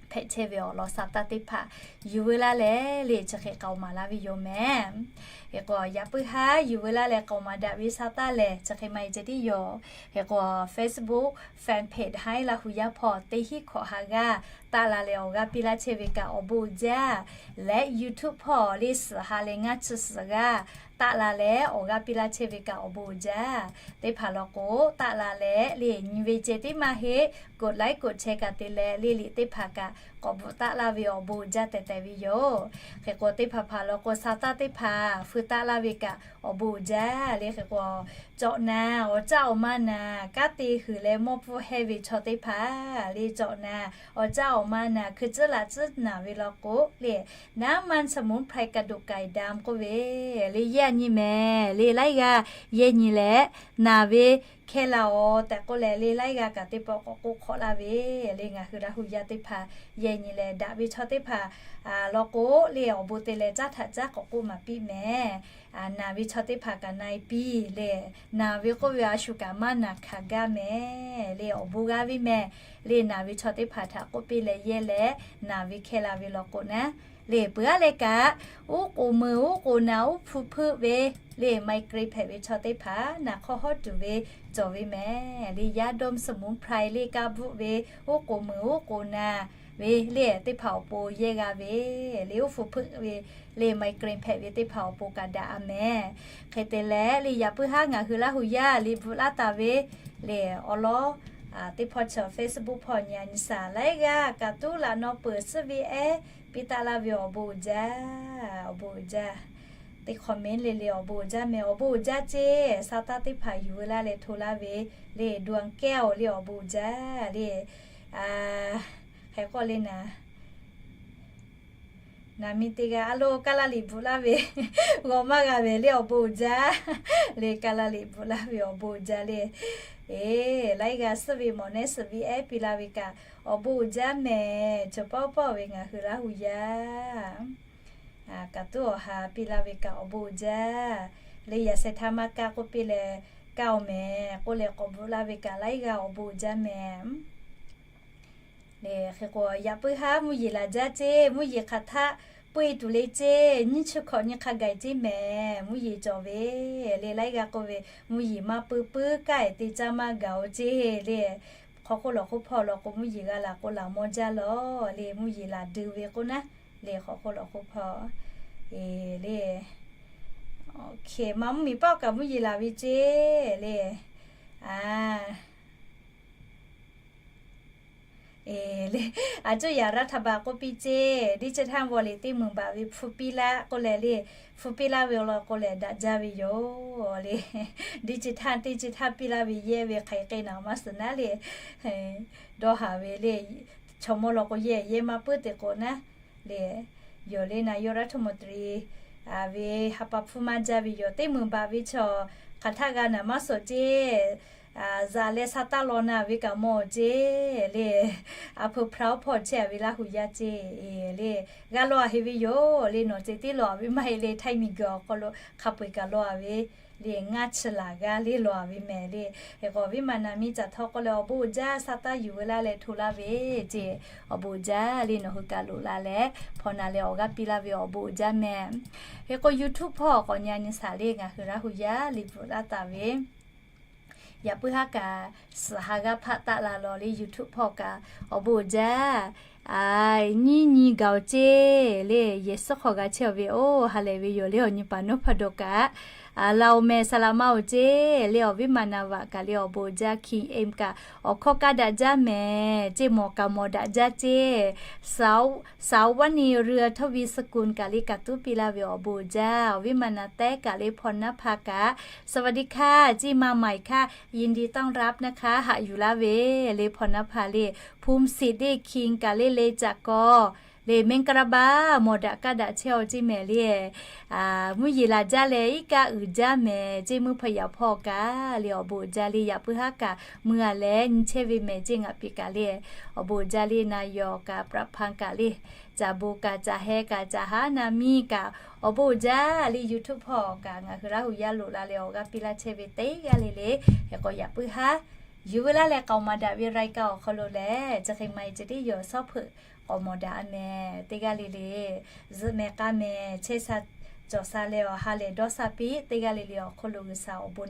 hpehꞈ chehˇ ve awˬ lawn sa taˇ teˇ hpaˍ yuˬ veu laˇ leh le, chi hk'e k'aoˍ maˍ laˇ ve yoˬ mehˍ. Hk'e k'o yaꞈ puiˉ haˉ yuˬ veu laˇ leh k'aoˍ maˍ daꞈ ve sa taˇ lehˬ, chi hk'e maˇ heˆ ceh tiˉ yoˬ. Hk'e k'o Facebook fanpage Haiˉ Laˇ hu yaˇ hpawˇ teˇ hinˉ hkawꞈ ha g'aˇ taˆ la leh awˬ g'aˇ piˇ laˇ chehˇ ve kaꞈ awˬ bon uiˍ jaˇ. Leh YouTube hpawˇ le suhˍ ha leh ngaˇ chi suhˍ g'aˇ taˆ la leh awˬ g'aˇ piˇ laˇ chehˇ ve kaꞈ awˬ bon uiˍ jaˇ. Teˇ hpaˍ law k'o, taˆ la leh le nyi ve ceh tiˉ maˇ heˆ, กดไลค์ กดแชร์ kaꞈ te leh le liꞈ teˇ hpaˍ kaꞈ k'awꞈ bvuhꞈ taˆ laˇ ve awˬ bon uiˍ jaˇ tehꞈ tehꞈ ve yoˬ. Hk'e k'o teˇ hpaˍ hpaˍ law k'o, sa taˇ teˇ hpaˍ feu taˆ laˇ ve kaꞈ awˬ bon uiˍ jaˇ le. Hk'e k'o, cawꞈ naˍ, awˬ caˇ awˬ ma naˍ, kanˉ te huiˍ leh mawˇ pfuhˇ hehˇ ve chaw teˇ hpaˍ le, cawꞈ naˍ, awˬ caˇ awˬ ma naˍ, hkui tcuhˉ laꞈ tcuhˉ naˍ ve law k'o le, น้ำมันสมุนไพรกระดูกไก่ดำ k'oˆ ve le, yaˇ nyi mehˍ le, laiˉ g'aˇ yehˇ nyi leh naˍ ve hkeh la-oˬ tehꞈ k'oˆ leh le, laiˉ g'aˇ kaꞈ teˇ pawˆ k'awꞈ k'oˆ hk'awꞈ laˇ ve le. Ngaˬ hui Laˇ hu yaˇ teˇ hpaˍ yehˇ nyi leh daꞈ ve chaw teˇ hpaˍ law k'o le, awˬ bon te leh caˉ htaꞈ caˉ k'awꞈ k'oˆ maˍ piˇ mehˍ. Naˍ ve chaw teˇ hpaˍ kaꞈ na e piˇ le. Naˍ ve k'oˆ ve a shu kaꞈ maˇ naˬ hkanˍ gaˇ mehˍ le, awˬ bon g'aˇ ve mehˍ le. Naˍ ve chaw teˇ hpaˍ htaꞈ k'oˆ piˇ leh yehˇ leh, naˍ ve hkeh la ve law k'o naˉ le, peuˬ aˉ leh kaꞈ, uˉ k'oˍ meuˍ uˉ k'oˍ naˍ uˉ hpu hpeuˆ ve le, migraine hpehꞈ ve chaw teˇ hpaˍ naˍ hk'aw hawˉ tuˬ ve cawˬ ve mehˍ le. ยาดมสมุนไพร le, kaˇ bvuhˆ ve uˉ k'oˍ meuˍ uˉ k'oˍ naˍ ve le teˇ hpaˍ awˬ pon yehˇ g'a ve le, uˉ hpu hpeuˆ ve le, migraine hpehꞈ ve teˇ hpaˍ awˬ pon kaꞈ daꞈ a mehˍ. Hk'e te leh le, yaꞈ puiˉ haˉ ngaˬ hui Laˇ hu yaˇ liꞈ bvuhꞈ laˇ taˍ ve le, awˬ lawn teˇ hpawˇ chaw Facebook hpawˇ nyi a nyi shaˍ laiˉ g'aˇ kaꞈ tuˉ laꞈ naw peuˬ suhˉ ve ehˉ piˇ taˆ laˇ ve awˬ bon uiˍ jaˇ, awˬ bon uiˍ jaˇ. Teˇ comment le le awˬ bon uiˍ jaˇ mehˍ, awˬ bon uiˍ jaˇ ceˇ. Sa taˇ teˇ hpaˍ yuˬ veu laˇ leh hto laˇ ve le, ดวงแก้ว le awˬ bon uiˍ jaˇ le. Hk'e k'oˆ le naˍ Naˍ mi te g'a a lo kaˇ laˇ liꞈ bvuhꞈ laˇ ve g'aw maˇ g'a ve le awˬ bon uiˍ jaˇ le, kaˇ laˇ liꞈ bvuhꞈ laˇ ve awˬ bon uiˍ jaˇ le. Eˬ, laiˉ g'aˇ suhˉ ve mawˬ nehˉ suhˍ ve ehˉ piˇ laˇ ve kaꞈ awˬ bon uiˍ jaˇ mehˍ. Chaw pawˆ pawˆ ve ngaˬ hui Laˇ hu yaˇ kaꞈ tuˉ awˬ ha piˇ laˇ ve kaꞈ awˬ bon uiˍ jaˇ le. Yaꞈ sheh htaˇ maˇ kaˇ k'oˆ piˇ leh kaˇ-oˬ mehˍ k'oˆ leh k'awꞈ bvuhꞈ laˇ ve kaꞈ laiˉ g'aˇ awˬ bon uiˍ jaˇ mehˍ. Le hk'e k'o, yaꞈ puiˉ haˉ mvuhˇ yeˬ laˬ jaˇ ceˇ. Mvuhˇ yeˬ hk'aˬ htaˆ peu e tuˬ le ceˇ. Nyiˇ chi hkawꞈ nyi hk'a gaˬ ceˇ mehˍ. Mvuhˇ yeˬ cawˬ ve le, laiˉ g'aˇ k'oˆ ve, mvuhˇ yeˬ maˇ peu puiˉ kaˇ e te caˇ maˇ gaˬ-oˬ ceˇ le. Hk'aw hk'oˆ lawˬ hk'oˆ hpawˇ law k'o, mvuhˇ yeˬ g'a laˬ k'o laˬ mawˇ jaˇ lawˬ le. Mvuhˇ yeˬ laˬ deu ve k'oˆ naˉ le, hk'aw hk'oˆ lawˬ hk'oˆ hpawˇ e le. Hk'e ma mvuhˇmiˬ paˆ kaꞈ mvuhˇ yeˬ laˬ ve ceˇ le. A, e le, a cuˇ yaꞈ รัฐบาล k'oˆ piˇ ceˇ. Digital wallet teˇ meunˍ baꞈ ve hpu piˇ laˇ k'oˆ leh le, hpu piˇ laˇ ve law k'o lehˬ daꞈ jaˇ ve yoˬ le. Digital teˇ chi htaˇ piˇ laˇ ve yehˇ ve hk'aˬ hk'e naˍ maˇ suhˍ naˉ le. Dawˇ haˍ ve le, chaw mawˇ law k'o yehˇ yehˇ maˇ puiˉ te k'o naˉ le. Yoˬ le, นายกรัฐมนตรี ve ha pa hpu maˇ jaˇ ve yoˬ. Teˇ meunˍ baꞈ ve chaw hk'aˬ htaˆ g'a naˍ maˇ suhˍ ceˇ. Zaꞈ leh sa taˇ law na ve kaꞈ mawˬ ceˇ le. A hpu hpraꞈ oˉ hpawˇ chehˇ a ve Laˇ hu yaˇ ceˇ le. G'a law a heˆ ve yoˬ le. Nawˬ ceh tiˉ law a ve maˇ heˆ le. Htaiˇ miˬguiˬ awˬ hk'aw lo hk'a peu-eˬ kaꞈ law a ve le. Ngaˇ chi laˬ g'aˇ le law a ve mehˍ le. Hk'e k'o, awˬ viˉ ma naˍ miˇ caˬ htawˇ k'oˆ leh awˬ bon uiˍ jaˇ, sa taˇ yuˬ ve laˇ leh hto laˇ ve ceˇ. Awˬ bon uiˍ jaˇ le. Nawˬ hui kaꞈ loꞈ la leh hpawnˬ na leh awˬ g'aˇ piˇ laˇ ve awˬ bon uiˍ jaˇ mehˍ. Hk'e k'o, YouTube hpawˇ k'awꞈ nyi a nyi shaˍ le. Ngaˬ hui Laˇ hu yaˇ liꞈ bvuhꞈ laˇ taˍ ve yaꞈ puiˉ haˉ kaꞈ suhˍ ha g'aˇ hpaˆ taˆ la law le. YouTube hpawˇ kaꞈ awˬ bon uiˍ jaˇ. Nyiˇ nyi gaˬ-oˬ ceˇ le. Yehˬ suhˉ hk'aw g'a chehˇ ve oˬ, ha lehˬ ve yoˬ le. Awˬ nyi paˍ nawˉ hpaˇ dawˬ kaꞈ laˬ-oˬ mehˍ, saˍ laꞈ ma-oˬ ceˇ le. Awˬ viˉ ma naˍ vaꞈ kaꞈ le awˬ bon uiˍ jaˇ. King Aim kaꞈ awˬ hkawˇ kaˇ daꞈ jaˇ mehˍ ceˇ. Mawˬ kaꞈ mawˬ daꞈ jaˇ ceˇ. Saˍ-oꞈ vaˉ ni rui a htawˇ ve suh kun kaꞈ le kaꞈ tuˉ piˇ laˇ ve awˬ bon uiˍ jaˇ. Awˬ viˉ ma naˍ tehˉ kaꞈ le hpawnˬ naˉ hpa kaꞈ สวัสดีค่ะ ceˇ มาใหม่ค่ะ ยินดีต้อนรับนะคะ haꞈ yuˬ laˇ ve le. Hpawnˬ naˉ hpa le ภูมิสิทธิ์ le King kaꞈ le le caꞈ kaw le มงคลบา mawˬ daꞈ kaˇ daꞈ chehˇ-oˬ ceˇ mehˍ le. Mvuhˇ yeˬ laˬ jaˇ leh iˉ kaˆ uiˍ jaˇ mehˍ ceˇ. Mvuhˇ hpaw yaꞈ hpawˇ kaꞈ le awˬ bon uiˍ jaˇ le. Yaꞈ puiˉ haˉ kaꞈ mui a leh nyi chehˇ ve mehˍ ceˇ. Ngaˬ piˍ kaꞈ le awˬ bon uiˍ jaˇ le. Na yawˬ kaꞈ ประพันธ์ kaꞈ le, caˬ bon kaꞈ caˬ heh kaꞈ caˬ haˉ na miˇ kaꞈ awˬ bon uiˍ jaˇ le. YouTube hpawˇ kaꞈ ngaˬ hui Laˇ hu yaˇ loꞈ la leh awˬ g'aˇ piˇ laˇ chehˇ ve teˇ g'aˇ le le. Hk'e k'o, yaꞈ puiˉ haˉ yuˬ ve laˇ leh k'aoˍ maˍ daꞈ ve รายการ awˬ hk'aw lo lehˬ, chi hk'e maˇ heˆ ceh tiˉ yawˬ shawˉ hpeuꞈ k'awꞈ mawˬ daꞈ a mehˍ. Teˇ g'aˇ le le zuhꞈ mehˍ k'a mehˍ chehˇ sha cawˬ sha leh awˬ ha lehˬ dawˇ sha piˇ. Teˇ g'aˇ le le awˬ hk'aw lo G'uiˬsha awˬ bon